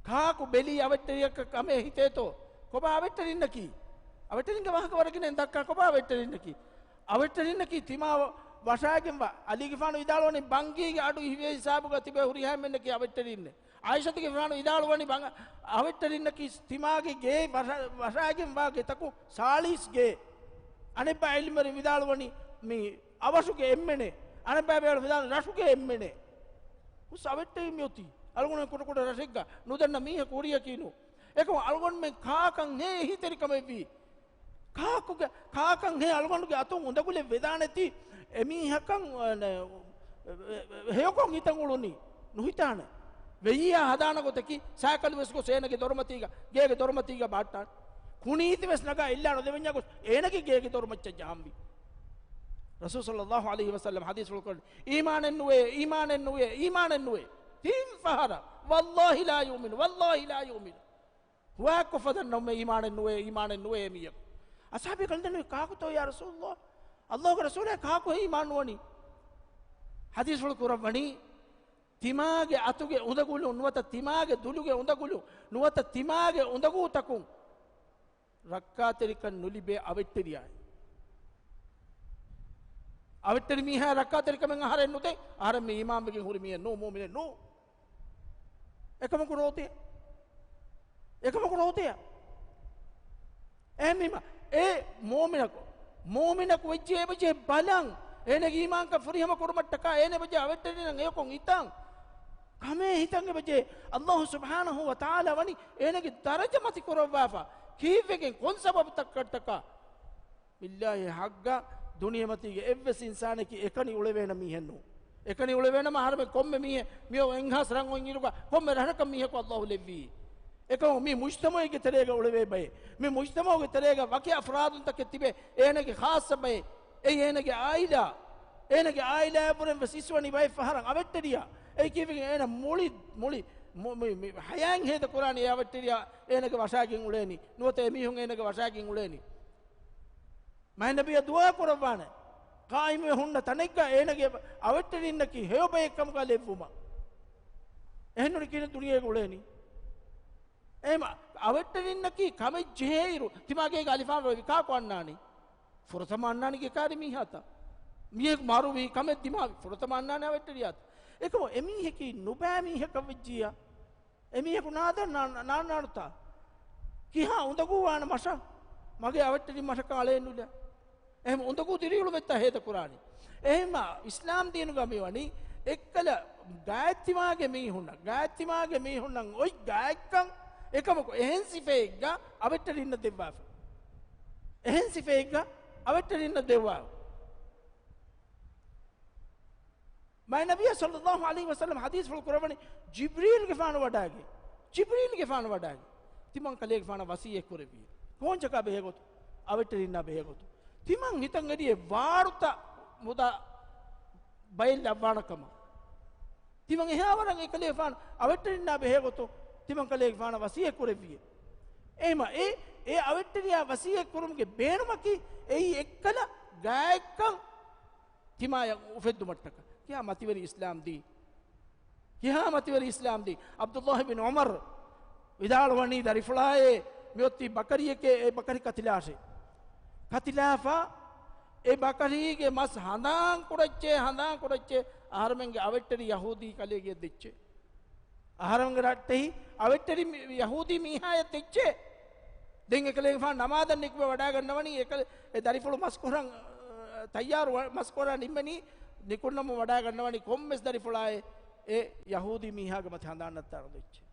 ކާކު ބެލީ އަވެއްޓެރިޔަކަށް ކަމޭ ހިތޭތޯ؟ ކޮބާ އަވެއްޓެރިންނަކީ؟ އަވެއްޓެރިންގެ ވާހަކަ ވަރަށް ގިނައިން ދައްކާ، ކޮބާ އަވެއްޓެރިންނަކީ؟ އަވެއްޓެރިންނަކީ ތިމާ ވަށާގެންވާ، އަލީގެފާނު ވިދާޅުވަނީ ބަންގީގެ އަޑު އިވޭ ހިސާބުގަ ތިބޭ ހުރިހާ އެންމެންނަކީ އަވެއްޓެރިންނޭ. ޢާއިޝަތުގެފާނު ވިދާޅުވަނީ ބަން-، އަވެއްޓެރިންނަކީ ތިމާގެ ގޭ ވަށަ-، ވަށާގެންވާ ގެތަކު ސާޅީސް ގޭ. އަނެއްބަ ޢިލްމުވެރިން ވިދާޅުވަނީ މި އަވަށުގެ އެންމެނޭ. އަނެއްބަ ވިދާޅު ރަށުގެ އެންމެނޭ. ހުސް އަވެއްޓެރިން މިއޮތީ. އަޅުގަނޑު ކުޑަކުޑަ ރަށެއްގަ ނުދަންނަ މީހަކު ހުރިޔަކީ ނޫ. އެކަމު އަޅުގަނޑުމެން ކާކަން ހޭ އެހީތެރިކަމެއްވީ؟ ކާކުގެ، ކާކަން ހޭ އަޅުގަނޑުގެ އަތުން އުނދަގުލެއް ވެދާނެތީ އެމީހަކަށް، އަ، ނެ-، އެ-، އެ-، އެ-، ހެޔޮކޮށް ހިތަށް އުޅުނީ؟ ނުހިތާނެ. ވެއްޔާ ހަދާނެ ގޮތަކީ ސައިކަލު ވެސް ގޮސް އޭނަގެ ދޮރުމަތީގަ، ގޭގެ ދޮރުމަތީގަ ބާއްޓާނެ. ކުނީތި ވެސް ނަގާ އެއްލާ ނުދެވެންޏާ ގޮސް އޭނަގެ ގޭގެ ދޮރުމައްޗަށް ޖަހަންވީ. ރަސޫލު ޞައްލައްލާހު ޢަލައިހި ވަސައްލަމަ ޙަދީޘްފުޅު ކުރަނީ، އީމާނެއް ނުވޭ، އީމާނެއް ނުވޭ، އީމާނެއް ނުވޭ. ތިން ފަހަރަށް، "ވައްލާހި ލާ ޔުއުމިނު، ވައްލާހި ލާ ޔުއުމިނު." ހުވާކޮށް ފަދަން ނަމަ އީމާނެއް ނުވޭ، އީމާނެއް ނުވޭ މީހަކު. އަޞްޙާބީ ކަލްދަނު ކާކުތޯ ޔާ ރަސޫލުﷲ؟ ﷲގެ ރަސޫލާ ކާކު އީމާން ނުވަނީ؟ ޙަދީޘްފުޅު ކުރައްވަނީ، ތިމާގެ އަތުގެ އުނދަގުލު ނުވަތަ ތިމާގެ ދުލުގެ އުނދަގުލު ނުވަތަ ތިމާގެ އުނދަގޫތަކުން ރައްކާތެރިކަން ނުލިބޭ އަވެއްޓެރިޔާއެއް. އަވެއްޓެރި މީހާ ރައްކާތެރިކަމެއް އަހަރެން ނުދޭ، އަހަރެން މި އީމާންވެގެން ހުރި މީހެއް ނޫ، މުއުމިނެއް ނޫ. އެކަމަކު ރޯދަޔަށް. އެކަމަކު ރޯދަޔަށް. އެހެންވީމަ، އެ މުއުމިނަކު، މުއުމިނަކު ވެއްޖެ އެބަޖެހޭ ބަލަން، އޭނަގެ އީމާންކަން ފުރިހަމަ ކުރުމަށްޓަކާ އޭނަ އެބަޖެހޭ އަވެއްޓެރިންނަށް ހެޔޮކޮށް ހިތަން. ކަމޭ ހިތަން އެބަޖެހޭ. ﷲ ސުބްޙާނަހޫ ވަތަޢާލާ ވަނީ އޭނަގެ ދަރަޖަ މަތި ކުރައްވާފަ. ކީއްވެގެން ކޮން ސަބަބުތަކަށްޓަކާ؟ ބިއްލާހި ޙައްޤަށް ދުނިޔެމަތީގެ އެއްވެސް އިންސާނަކީ އެކަނި އުޅެވޭނެ މީހެއް ނޫން. އެކަނި އުޅެވޭނަމަ އަހަރެމެން ކޮންމެ މީހެއް މިއޮ އެންހާސް ރަން އޮތް އިރުގަ ކޮންމެ ރަށަކަށް މީހަކު ﷲ ލެއްވީ. އެކަމު މި މުޖްތަމަޢުގެ ތެރޭގަ އުޅެވޭ ބައެއް، މި މުޖްތަމަޢުގެ ތެރޭގަ ވަކި އަފްރާދުންތަކެއް ތިބޭ، އޭނަގެ ޚާއްޞަ ބައެއް، އެއީ އޭނަގެ އާއިލާ، އޭނަގެ އާއިލާއަށްވުރެން ވެސް އިސްވަނީ ބައެއް ފަހަރަށް އަވެއްޓެރިޔާ. އެއީ ކީއްވެގެން އޭނަ މުޅި، މުޅި، މު-، މި، މި ޙަޔާތް ހޭދަ ކުރާނީ އެ އަވެއްޓެރިޔާ އޭނަގެ ވަށާގެން އުޅޭނީ، ނުވަތަ އެމީހުން އޭނަގެ ވަށާގެން އުޅޭނީ. މާތް ނަބިއްޔާ ދުޢާ ކުރައްވާނެ، ޤާއިމުވެ ހުންނަ ތަނެއްގަ އޭނަގެ އަވެއްޓެރިންނަކީ ހެޔޮ ބައެއް ކަމުގަ ލެއްވުމަށް. އެހެންނޫނީ ކިހިނެއް ދުނިޔޭގަ އުޅޭނީ؟ އެހެން އަވެއްޓެރިންނަކީ ކަމެއް ޖެހޭއިރު، ތިމާގޭގެ އަލިފާން ރޮވި ކާކު އަންނާނީ؟ ފުރަތަމަ އަންނާނީ ގެކާރި މީހާތަ؟ މީހަކު މަރުވީ ކަމެއް ދިމާވި، ފުރަތަމަ އަންނާނީ އަވެއްޓެރިޔާތަ؟ އެކަމު އެމީހަކީ ނުބައި މީހަކަށް ވެއްޖިއްޔާ، އެމީހަކު ނާދަން ނާ-، ނާންނާނުތާ؟ ކިހާ އުނދަގޫވާނެ މަށަށް؟ މަގޭ އަވެއްޓެރި މަށަކަށް އަޅައެއް ނުލާ. އެހެން އުނދަގޫ ދިރިއުޅުމެއްތާ ހޭދަ ކުރާނީ؟ އެހެންމަ އިސްލާމް ދީނުގަ މިވަނީ އެއްކަލަ ގާތްތިމާގެ މީހުންނަށް، ގާތްތިމާގެ މީހުންނަށް އޮތް ގާތްކަން، އެކަމަކު އެހެން ސިފައެއްގަ އަވެއްޓެރިންނަށް ދެއްވާފަ. އެހެން ސިފައެއްގަ އަވެއްޓެރިންނަށް ދެއްވާ. މާތް ނަބިއްޔާ ޞައްލައްލާހު ޢަލައިހި ވަސައްލަމަ ޙަދީޘްފުޅު ކުރައްވަނީ، ޖިބްރީލްގެފާނު ވަޑާގެ، ޖިބްރީލްގެފާނު ވަޑާގެ، ތިމަން ކަލޭގެފާނަށް ވަޞިއްޔަތް ކުރެއްވިއޭ. ކޯންޗަކާ ބެހޭގޮތުން؟ އަވެއްޓެރިންނާ ބެހޭގޮތުން. ތިމަން ހިތަށް އެރިއޭ ވާރުތަ މުދާ ބައެއް ލައްވާނެކަމަށް. ތިމަން އެހާވަރަށް އެކަލޭގެފާނު އަވެއްޓެރިންނާ ބެހޭގޮތުން ތިމަން ކަލޭގެފާނަށް ވަޞިއްޔަތް ކުރެއްވިއޭ. އެހެމަ އެ، އެ އަވެއްޓެރިޔާ ވަޞިއްޔަތް ކުރުމުގެ ބޭނުމަކީ އެއީ އެއްކަލަ ގާތްކަން ތިމާޔަށް އުފެއްދުމަށްޓަކާ. ކިހާ މަތިވެރި އިސްލާމް ދީން؟ ކިހާ މަތިވެރި އިސްލާމް ދީން؟ ޢަބްދުﷲ ބިން ޢުމަރު ވިދާޅުވަނީ، ދަރިފުޅާއޭ، މިއޮތީ ބަކަރިއެކޭ، އެ ބަކަރި ކަތިލާށޭ. ކަތިލާފަ އެ ބަކަރީގެ މަސް ހަނދާން ކުރައްޗޭ، ހަނދާން ކުރައްޗޭ، އަހަރެމެންގެ އަވެއްޓެރި ޔަހޫދީ ކަލޭގެއަށް ދެއްޗޭ. އަހަރެމެންގެ ރައްޓެހި އަވެއްޓެރި މި-، ޔަހޫދީ މީހާޔަށް ދެއްޗޭ. ދެން އެކަލޭގެފާނު ނަމާދަށް ނިކުމެ ވަޑާގަންނަވަނީ، އެކަލެ-، އެ ދަރިފުޅު މަސްކުރަން، އަ، ތައްޔާރު ވަ-، މަސްކުރާ ނިންމެނީ، ނިކުންނަމުން ވަޑާގަންނަވަނީ ކޮންމެސް ދަރިފުޅާއެއް އެ ޔަހޫދީ މީހާގެ މަތި ހަނދާން ނައްތާލަން ދެއްޗޭ.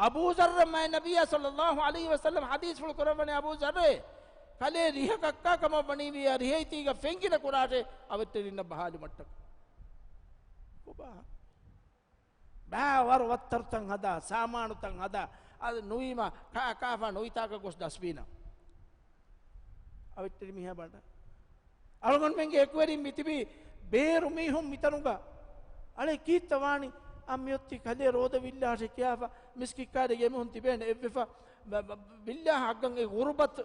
އަބޫ ޒައްރަށް މާތް ނަބިއްޔާ ޞައްލައްލާހު ޢަލައިހި ވަސައްލަމަ ޙަދީޘްފުޅު ކުރައްވަނީ، އަބޫ ޒައްރޭ، ކަލޭ ރިހަކަށް ކާކަމަށް ވަނީވިއްޔާ ރިހައިތީގަ ފެންގިނަ ކުރާށޭ އަވެއްޓެރިންނަށް ބަހާލުމަށްޓަކާ. ކޮބާ؟ ބާވަރު ވައްތަރުތައް ހަދާ، ސާމާނުތައް ހަދާ، އަދި ނުވީމަ ކާ-، ކާފާ ނުވިތާކަށް ގޮސް ޑަސްބިނަށް އަވެއްޓެރި މީހާ ބަނޑާ. އަޅުގަނޑުމެންގެ އެކުވެރިން މިތިބީ ބޭރު މީހުން މިތަނުގަ. އަޅެ ކީއްތަ ވާނީ؟ އަ، މިއޮތީ ކަލޭ ރޯދަ ވިއްލާށޭ ކިޔާފަ މިސްކިތްކާރިގެ އެމީހުން ތިބޭނެ އެއްވެފަ، ބަ-، ބަ-، ވިއްލާ ހައްގަން އެ ޣުރުބަތު،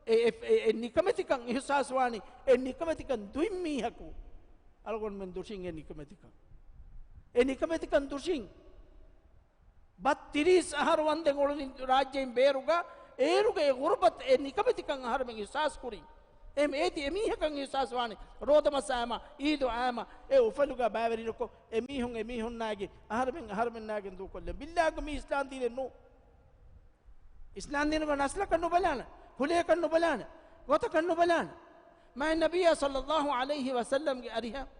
އެ، އެ، އެ، އެ ނިކަމެތިކަން އިޙްސާސް ވާނީ، އެ ނިކަމެތިކަން ދުއިން މީހަކު. އަޅުގަނޑުމެން ދުށިން އެ ނިކަމެތިކަން. އެ ނިކަމެތިކަން ދުށިން. ބައްތިރީސް އަހަރު ވަންދެން އުޅުނި ރާއްޖެއިން ބޭރުގަ، އޭރުގެ އެ ޣުރުބަތު އެ ނިކަމެތިކަން އަހަރުމެން އިޙްސާސް ކުރީ. އެހެން އޭތި އެމީހަކަށް އިޙްސާސް ވާނެ، ރޯދަމަސް އާމަ، އީދު އާމަ، އެ އުފަލުގަ ބައިވެރިނުކޮށް، އެމީހުން އެމީހުންނާގެ، އަހަރުމެން އަހަރުމެންނާގެން ދޫކޮށްލެ. ބިއްލާގަ މީ އިސްލާމް ދީނެއް ނޫ. އިސްލާމް ދީނުގަ ނަސްލަކަށް ނުބަލާނެ، ކުލަޔަކަށް ނުބަލާނެ، ގޮތަކަށް ނުބަލާނެ. މާތް ނަބިއްޔާ ޞައްލައްލާހު ޢަލައިހި ވަސައްލަމްގެ އަރިހަށް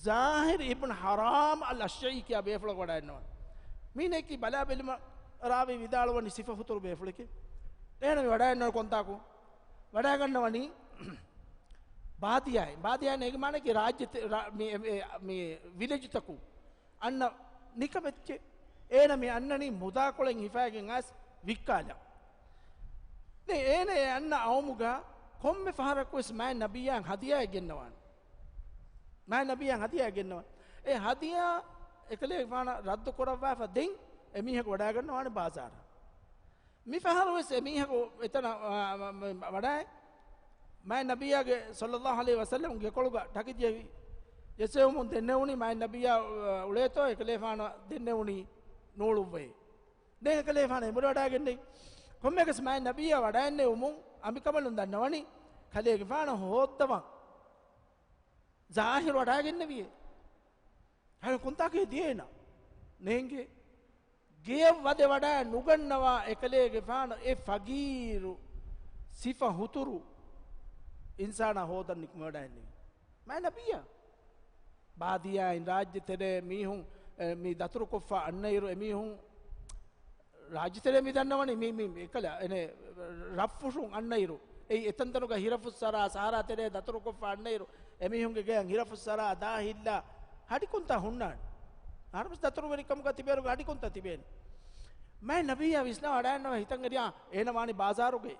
ޒާހިރު އިބްނު ޙަރާމް އަލް އަޝްޖަޢީ ކިޔާ ބޭފުޅަކު ވަޑައިންނަވަން. މީނަކީ ބަލާ ބެލުމަށް ރާވީ ވިދާޅުވަނީ ސިފަ ހުތުރު ބޭފުޅެކޭ. އޭނަ މި ވަޑައިންނަވަން ކޮންތާކު؟ ވަޑައިގަންނަވަނީ ބާދިޔާއިން. ބާދިޔާއިން އޭގެ މާނައަކީ ރާއްޖެ ތެ-، ރާ-، މި، މި، މި ވިލެޖުތަކުން. އަންނަ ނިކަމެއްޗެއް. އޭނަ މި އަންނަނީ މުދާކޮޅެއް ހިފައިގެން އައިސް ވިއްކާލަން. ދެން އޭނަ އެ އަންނަ އައުމުގަ ކޮންމެ ފަހަރަކުވެސް މާތް ނަބިއްޔާއަށް ހަދިޔާއެއް ގެންނަވާނެ. މާތް ނަބިއްޔާއަށް ހަދިޔާއެއް ގެންނަވާނެ. އެ ހަދިޔާ އެކަލޭގެފާނަށް ރައްދު ކުރައްވާފަ ދެން އެމީހަކު ވަޑައިގަންނަވާނެ ބާޒާރަށް. މި ފަހަރުވެސް އެމީހަކު އެތަނަށް، އާ، މަ-، މަ-، ވަޑައި، މާތް ނަބިއްޔާގެ ޞައްލައްލާހު ޢަލައިހި ވަސައްލަމް ގެކޮޅުގަ ޓަކި ޖެހި ޖެއްސެވުމުން ދެންނެވުނީ މާތް ނަބިއްޔާ، އާ، އުޅޭތޯ އެކަލޭފާނަށް ދެންނެވުނީ ނޫޅުއްވައޭ. ދެން އެކަލޭފާނަށް އެނބުރި ވަޑައިގެންނެވި. ކޮންމެއަކަސް މާތް ނަބިއްޔާ ވަޑައިގެންނެވުމުން އަނބިކަނބަލުން ދަންނަވަނީ ކަލޭގެފާނަށް ހޯއްދަވަން ޒާހިރު ވަޑައިގެންނެވިއޭ. ހައި ކޮންތާކޭ ދިޔައޭނަ؟ ނޭނގެ. ގެޔަށް ވަދެ ވަޑައި ނުގަންނަވާ އެކަލޭގެފާނަށް އެ ފަގީރު ސިފަ ހުތުރު އިންސާނާ ހޯދަން ނިކުމެވަޑައިންނެވި. މާތް ނަބިއްޔާ. ބާދިޔާއިން ރާއްޖެ ތެރޭ މީހުން، އެ، މި ދަތުރުކޮށްފަ އަންނައިރު އެމީހުން ރާއްޖެތެރޭ މި ދަންނަވަނީ މި، މި، މި އެކަލަ، އެނެ، ރަށްފުށުން އަންނައިރު، އެއީ އެތަންތަނުގަ ހިރަފުއްސަރާ، ސަހަރާ ތެރޭ ދަތުރުކޮށްފަ އަންނައިރު، އެމީހުންގެ ގެޔަށް ހިރަފުއްސަރާ، ދާހިއްލާ، ހަޑިކޮންތާ ހުންނާނެ. އަހަރުމެސް ދަތުރުވެރިކަމުގަ ތިބޭރުގަ ހަޑިކޮންތާ ތިބޭނެ. މާތް ނަބިއްޔާ ވިސްނާ ވަޑައިންނަވަ ހިތަށް އެރިޔާ، އޭނަ ވާނީ ބާޒާރުގައި.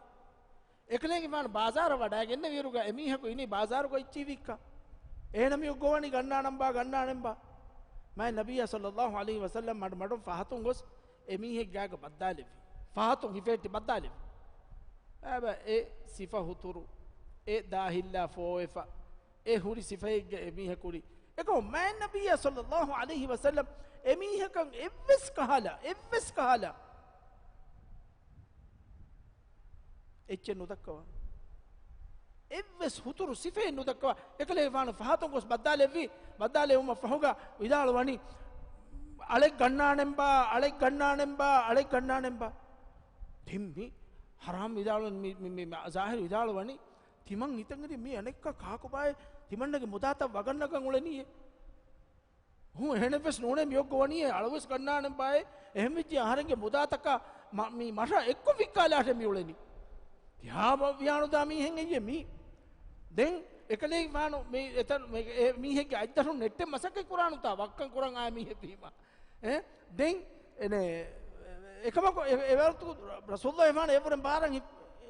އެކަލޭގެފާނު ބާޒާރަށް ވަޑައިގެންނެވިއިރުގަ އެމީހަކު އިނީ ބާޒާރުގަ އެއްޗިހި ވިއްކަން. އޭނަ މި އޮއްގޮވަނީ ގަންނާނަންބާ، ގަންނާނެންބާ. މާތް ނަބިއްޔާ ޞައްލައްލާހު ޢަލައިހި ވަސައްލަމް މަޑުމަޑުން ފަހަތުން ގޮސް އެމީހެއްގާގަ ބައްދާލެއްވި. ފަހަތުން ހިފެހެއްޓި ބައްދާލެއްވި. އެބަ އެ ސިފަ ހުތުރު، އެ ދާހިއްލާ ފޯވެފަ، އެ ހުރި ސިފައެއްގަ އެމީހަކު ހުރި. އެކަމު މާތް ނަބިއްޔާ ޞައްލައްލާހު ޢަލައިހި ވަސައްލަމް އެމީހަކަށް އެއްވެސް ކަހަލަ، އެއްވެސް ކަހަލަ އެއްޗެއް ނުދައްކަވާ. އެއްވެސް ހުތުރު ސިފައެއް ނުދައްކަވާ. އެކަލޭގެފާނު ފަހަތުން ގޮސް ބައްދާލެއްވި. ބައްދާލެވުމަށް ފަހުގަ ވިދާޅުވަނީ، އަޅެއް ގަންނާނެންބާ، އަޅެއް ގަންނާނެންބާ، އަޅެއް ގަންނާނެންބާ. ދެން މި ޙަރާމް ވިދާޅުވަނީ، މި، މި، މި، ޒާހިރު ވިދާޅުވަނީ، ތިމަން ހިތަށް އެރި މީ އަނެއްކާ ކާކުބާއޭ، ތިމަންނަގެ މުދާތައް ވަގަށް ނަގަން އުޅެނީއޭ. ހޫ، އެހެނެއްވެސް ނޫނޭ، މިއޮއްގޮވަނީއޭ، އަޅުވެސް ގަންނާނެންބާއޭ، އެހެންވެއްޖެ އަހަރެންގެ މުދާތަކާ މަ-، މި މަށަށް އެއްކޮށް ވިއްކާލާށޭ މި އުޅެނީ. ކިހާ ވިޔާނުދާ މީހެއް އެއްޔެ މީ؟ ދެން އެކަލޭގެފާނު މި އެތަން މި އެ މީހެއްގެ އަތްދަށުން ނެއްޓެއް މަސައްކަތް ކުރާނުތާ ވައްކަން ކުރަން އާ މީހެއް ވީމަ. އެ ދެން އެނެ އެކަމަކު އެ އެވަރުތު ރަސޫލު އެފާނު އެވުރެން ބާރަށް ހި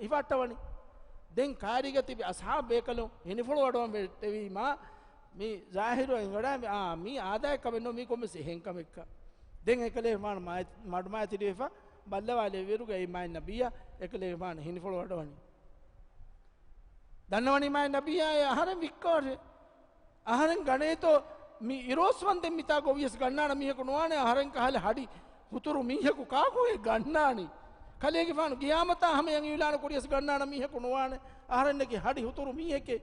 ހިފައްޓަވަނީ. ދެން ކާރީގަ ތިބި އަސްހާބު ބޭކަލުން ހިނިފުޅުވަޑަވަން ވެއްޓެވީމާ މި ޒާހިރު އެނގަޑާ މި އާ މީ އާދައި ކަމެއް ނޫން މީ ކޮންމެސް އެހެން ކަމެއްކަ. ދެން އެކަލޭގެފާނު މާތް މަޑުމާތިރިވެފަ ބައްލަވާލެއްވިއިރުގައި މާތް ނަބިއްޔާ އެކަލޭގެފާނު ހިނިފުޅުވަޑަވަނީ. ދަންނަވަނީ މާތް ނަބިއްޔާ އެ އަހަރެން ވިއްކާށޭ. އަހަރެން ގަނޭތޯ މި އިރޯސްވަންދެން މިތާ ގޮވިޔަސް ގަންނާނަ މީހަކު ނުވާނެ އަހަރެން ކަހަލަ ހަޑި ހުތުރު މީހަކު ކާކުހޭ ގަންނާނީ؟ ކަލޭގެފާނު ގިޔާމަތާ ހަމަޔަށް އިއުލާނު ކުރިޔަސް ގަންނާނަ މީހަކު ނުވާނެ އަހަރެންނަކީ ހަޑި ހުތުރު މީހެކޭ.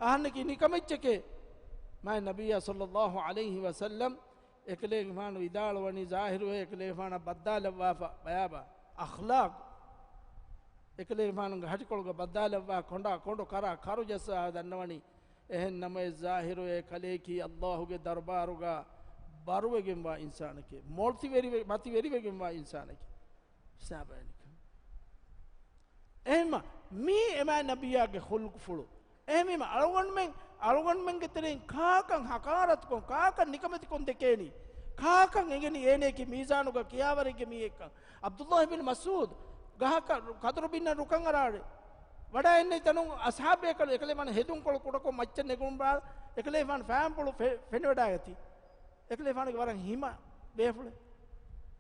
އަހަންނަކީ ނިކަމެއްޗެކޭ. މާތް ނަބިއްޔާ ޞައްލައްލާހު ޢަލައިހި ވަސައްލަމް އެކަލޭގެފާނު ވިދާޅުވަނީ ޒާހިރުވެ އެކަލޭގެފާނަށް ބައްދާލައްވާފަ ބަޔާބާ އަޚްލާޤު. އެކަލޭގެފާނުގެ ހަޓިކޮޅުގަ ބައްދާލައްވާ ކޮނޑާ ކޮނޑު ކަރާ ކަރު ޖައްސާ ދަންނަވަނީ. އެހެން ނަމަވެސް ޒާހިރުވެ ކަލޭކީ އައްލާހުގެ ދަރުބާރުގަ ބަރުވެގެންވާ އިންސާނެކޭ. މޮޅުތިވެރިވެ މަތިވެރިވެގެންވާ އިންސާނެކޭ. ސާބައިނިކަން. އެހެންމަ މީ އެ މާތް ނަބިއްޔާގެ ޚުލްޤުފުޅު. އެހެންވީމަ އަޅުގަނޑުމެން، އަޅުގަނޑުމެންގެ ތެރެއިން ކާކަށް ހަޤާރަތުކޮށް، ކާކަށް ނިކަމެތިކޮށް ދެކޭނީ؟ ކާކަށް އެނގެނީ އޭނަޔަކީ މީޒާނުގަ ކިޔާވަރެއްގެ މީހެއްކަން؟ ޢަބްދުﷲ ބިން މަސްޢޫދު ގަހަކަށް ކަދުރު ބިންނަން ރުކަން އަރާ ވަޑައިގެންނެވި ތަނުން އަޞްޙާބު ބޭކަލުން އެކަލޭގެފާނު ހެދުންކޮޅު ކުޑަކޮށް މައްޗަށް ނެގުނު ބާ، އެކަލޭގެފާނު ފައިންޕުޅު ފެ-، ފެނިވަޑައިގަތީ. އެކަލޭގެފާނުގެ ވަރަށް ހިމަ ބޭފުޅެއް.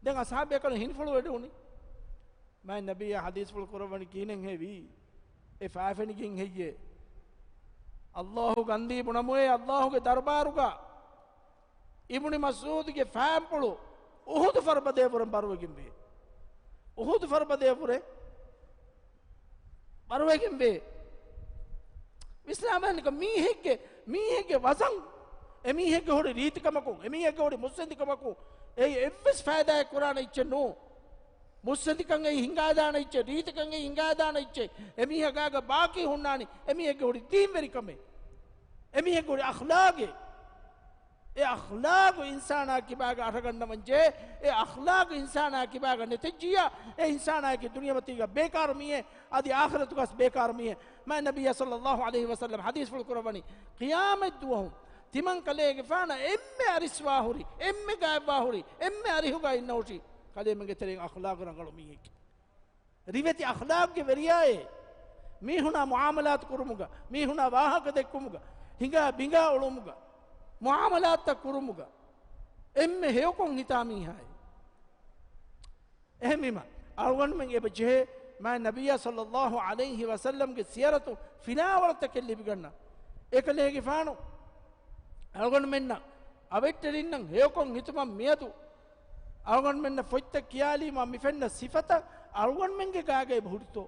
ދެން އަޞްޙާބު ބޭކަލުން ހިނިފުޅުވެ ވެޑުނީ. މާތް ނަބިއްޔާ ޙަދީޘްފުޅު ކުރައްވަނީ ކިހިނެއްހޭ ވީ؟ އެ ފައިފެނިގެން ހެއްޔޭ؟ އައްލާހު ގަންދީ ބުނަމުއޭ އައްލާހުގެ ދަރުބާރުގަ އިބްނު މަސްޢޫދުގެ ފައިންޕުޅު އުޙުދު ފަރުބަދަޔަށްވުރެން ބަރުވެގެންވޭ. އުޙުދު ފަރުބަދަޔަށްވުރެ ބަރުވެގެންވޭ. ވިސްނާބަލަން މީހެއްގެ، މީހެއްގެ ވަޒަން، އެމީހެއްގެ ހުރި ރީތިކަމަކުން، އެމީހެއްގެ ހުރި މުއްސަނދިކަމަކުން އެއީ އެއްވެސް ފައިދާއެއް ކުރާނެ އެއްޗެއް ނޫން. މުއްސަނދިކަން އެއީ ހިނގާދާނެ އެއްޗެއް، ރީތިކަން އެއީ ހިނގާދާނެ އެއްޗެއް. އެމީހާގާގަ ބާކީ ހުންނާނީ އެމީހެއްގެ ހުރި ދީންވެރިކަމެއް، އެމީހެއްގެ ހުރި އަޚްލާގެއް. އެ އަޚްލާގު އިންސާނާ ކިބާގަ އަރަގަންނަވަންޖެހޭ. އެ އަޚްލާގު އިންސާނާ ކިބާގަ ނެތެއްޖިއްޔާ، އެ އިންސާނާއަކީ ދުނިޔެމަތީގަ ބޭކާރު މީހެއް، އަދި އާޚިރަތުގަސް ބޭކާރު މީހެއް. މާތް ނަބިއްޔާ ޞައްލައްލާހު ޢަލައިހި ވަސައްލަމް ޙަދީޘްފުޅު ކުރައްވަނީ، ޤިޔާމަތްދުވަހު ތިމަން ކަލޭގެފާނަށް އެންމެ އަރިސްވާ ހުރި، އެންމެ ގާތްވާ ހުރި، އެންމެ އަރިހުގަ އިންނަ ހުށި ކަލޭމެންގެ ތެރެއިން އަޚްލާގު ރަނގަޅު މީހެކޭ. ރިވެތި އަޚްލާގުގެ ވެރިޔާއޭ. މީހުނާ މުޢާމަލާތު ކުރުމުގަ، މީހުނާ ވާހަކަ ދެއްކުމުގަ، ހިނގާ ބިނގާ އުޅުމުގަ، މުޢާމަލާތްތައް ކުރުމުގަ އެންމެ ހެޔޮކޮށް ހިތާ މީހާއޭ. އެހެންވީމަ، އަޅުގަނޑުމެން އެބަ ޖެހޭ މާތް ނަބިއްޔާ ޞައްލައްލާހު ޢަލައިހި ވަސައްލަމްގެ ސިޔަރަތު ފިލާވަޅުތަކެއް ލިބިގަންނަ. އެކަލޭގެފާނު އަޅުގަނޑުމެންނަށް އަވެއްޓެރިންނަށް ހެޔޮކޮށް ހިތުމަށް މިއަދު އަޅުގަނޑުމެންނަށް ފޮތްތައް ކިޔާލީމާ މި ފެންނަ ސިފަތައް އަޅުގަނޑުމެންގެ ގާގަ އެބަ ހުރިތޯ؟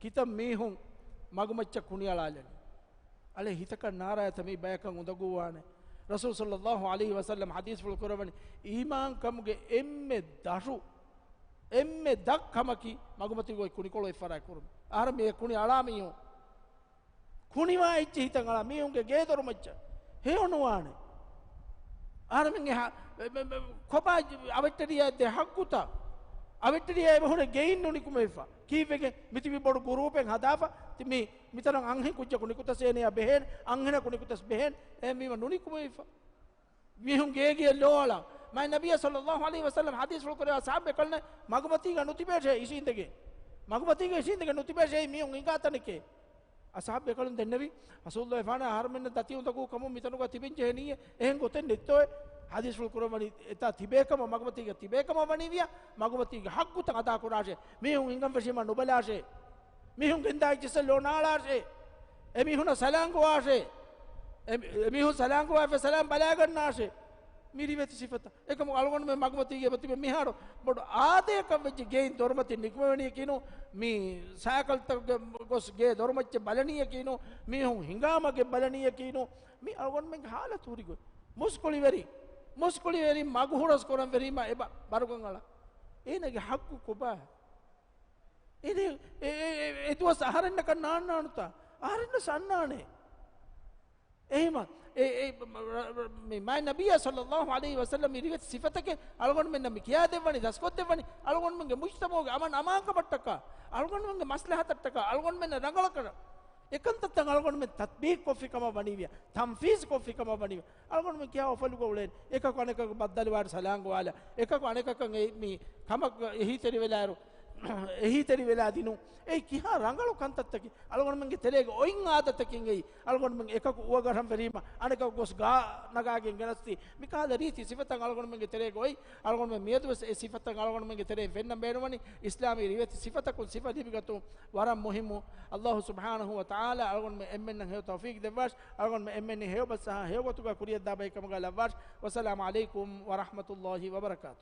ކިތައް މީހުން މަގުމައްޗަށް ކުނިއަޅާލަނީ. އަޅެ ހިތަކަށް ނާރާތަ މީ ބަޔަކަށް އުނދަގޫވާނެ. ރަސޫލު ޞައްލައްލާހު ޢަލައިހި ވަސައްލަމް ޙަދީޘްފުޅު ކުރައްވަނީ، އީމާންކަމުގެ އެންމެ ދަށު، އެންމެ ދަށް ކަމަކީ މަގުމަތީގައި ކުނިކޮޅު އެއްފަރާތް ކުރުން. އަހަރެން މި ކުނި އަޅާ މީހުން. ކުނިވާ އެއްޗެއް ހިތަށް އަޅާ މީހުންގެ ގޭދޮރުމައްޗަށް ހެޔޮނުވާނެ. އަހަރެމެން އެހާ، އެ، އެ، އެ، ކޮބާ އަވެއްޓެރިޔާ ދޭ ހައްގުތައް؟ އަވެއްޓެރިޔާ އެބަހުރެ ގެއިން ނުނިކުމެވިފަ. ކީއްވެގެން؟ މިތިބި ބޮޑު ގުރޫޕެއް ހަދާފަ، ތި މި، މިތަނަށް އަންހެން ކުއްޖަކު ނިކުތަސް އޭނަޔާ ބެހޭނެ، އަންހެނަކު ނިކުތަސް ބެހޭނެ، އެހެންވީމަ ނުނިކުމެވިފަ. މީހުން ގޭގެއަށް ލޯ އަޅާ. މާތް ނަބިއްޔާ ޞައްލައްލާހު ޢަލައިހި ވަސައްލަމް ޙަދީޘްފުޅު ކުރެވޭ އަޞްޙާބު ބޭކަލުންނެއް މަގުމަތީގަ ނުތިބޭށޭ އިށީނދެގެން. މަގުމަތީގަ އިށީނދެގެން ނުތިބޭށޭ މީހުން ހިނގާ ތަނެކޭ. އަޞްޙާބު ބޭކަލުން ދެންނެވި، ރަސޫލު އެފާނަށް އަހަރުމެންނަށް ދަތި އުނދަގޫ ކަމުން މިތަނުގަ ތިބެން ޖެހެނީއޭ. އެހެން ގޮތެއް ނެތްތޯއޭ؟ ޙަދީޘްފުޅު ކުރައްވަނީ އެތާ ތިބޭ ކަމަށް، މަގުމަތީގަ ތިބޭ ކަމަށް ވަނީވިޔާ، މަގުމަތީގެ ޙައްޤުތައް އަދާ ކުރާށޭ. މީހުން ހިނގަން ފެށީމަ ނުބަލާށޭ. މީހުން ގެންދާ އެއްޗިއްސަށް ލޯ ނާޅާށޭ. އެމީހުނަށް ސަލާން ގޮވާށޭ. އެ، އެމީހުން ސަލާން ގޮވާފަ ސަލާން ބަލާގަންނާށޭ. މި ރިވެތި ސިފަތައް. އެކަމު އަޅުގަނޑުމެން މަގުމަތީގަ އެބަތިބެ މިހާރު ބޮޑު އާދަޔަކަށް ވެއްޖެ ގެއިން ދޮރުމަތިން ނިކުމެވެނީކީނު، މި ސައިކަލްތަކުގެ ގޮސް ގޭ ދޮރުމައްޗެއް ބަލަނީއަކީނު، މީހުން ހިނގާ މަގެއް ބަލަނީއަކީނު، މި އަޅުގަނޑުމެންގެ ޙާލަތު ހުރި ގޮތް. މުސްކުޅިވެރި، މުސްކުޅިވެރި މަގު ހުރަސް ކުރަން ވެރީމަ އެބަ ބަރުގަން އަޅާ. އޭނަގެ ޙައްޤު ކޮބާ؟ އޭނަ އެ، އެ، އެ، އެ ދުވަސް އަހަރެންނަކަށް ނާންނާނުތާ؟ އަހަރެންނަސް އަންނާނެ. އެހެންވީމަ، އެ، އެ، މި މާތް ނަބިއްޔާ ޞައްލައްލާހު ޢަލައިހި ވަސައްލަމް މި ރިވެތި ސިފަތަކެއް އަޅުގަނޑުމެންނަށް މި ކިޔާދެއްވަނީ، ދަސްކޮށްދެއްވަނީ، އަޅުގަނޑުމެންގެ މުޖްތަމަޢުގެ އަމަން އަމާންކަމަށްޓަކާ، އަޅުގަނޑުމެންގެ މަސްލަހަތަށްޓަކާ، އަޅުގަނޑުމެންނަށް ރަނގަޅަކަށް އެކަންތައްތައް އަޅުގަނޑުމެން ތަޠްބީޤު ކޮށްފި ކަމަށް ވަނީވިޔާ، ތަންފީޒު ކޮށްފި ކަމަށް ވަނީވިޔާ، އަޅުގަނޑުމެން ކިހާ އުފަލުގަ އުޅޭނީ؟ އެކަކު އަނެކަކަށް ބައްދަލުވާއިރު ސަލާން ގޮވާލާ، އެކަކު އަނެކަކަށް އެ މި ކަމަށް އެހީތެރިވެލާއިރު، އެހީތެރިވެލާ ދިނުން. އެއީ ކިހާ ރަނގަޅު ކަންތައްތަކެއް؟ އަޅުގަނޑުމެންގެ ތެރޭގެ އޮތް އާދަތަކެއް އެއީ. އަޅުގަނޑުމެން އެކަކު އުވަގަރަން ފެރީމަ، އަނެކަކު ގޮސް ގާ ނަގާގެން ގެނަސްދީ، މިކަހަލަ ރީތި ސިފަތައް އަޅުގަނޑުމެންގެ ތެރޭގަ އޮތް. އަޅުގަނޑުމެން މިއަދުވެސް އެ ސިފަތައް އަޅުގަނޑުމެންގެ ތެރެއިން ފެންނަން ބޭނުންވަނީ، އިސްލާމީ ރިވެތި ސިފަތަކުން ސިފަ ލިބިގަތުން ވަރަށް މުހިއްމު. ﷲ ސުބްޙާނަހޫ ވަތަޢާލާ އަޅުގަނޑުމެން އެންމެންނަށް ހެޔޮ ތައުފީޤު ދެއްވާށި، އަޅުގަނޑުމެން އެންމެން ހެޔޮ ބަސް ހެޔޮ ގޮތުގަ ކުރިޔަށްދާ ބައެއް ކަމުގަ ލައްވާށި. ވައްސަލާމު ޢަލައިކުމް ވަރަޙްމަތުﷲ ވަބަރަކާތު.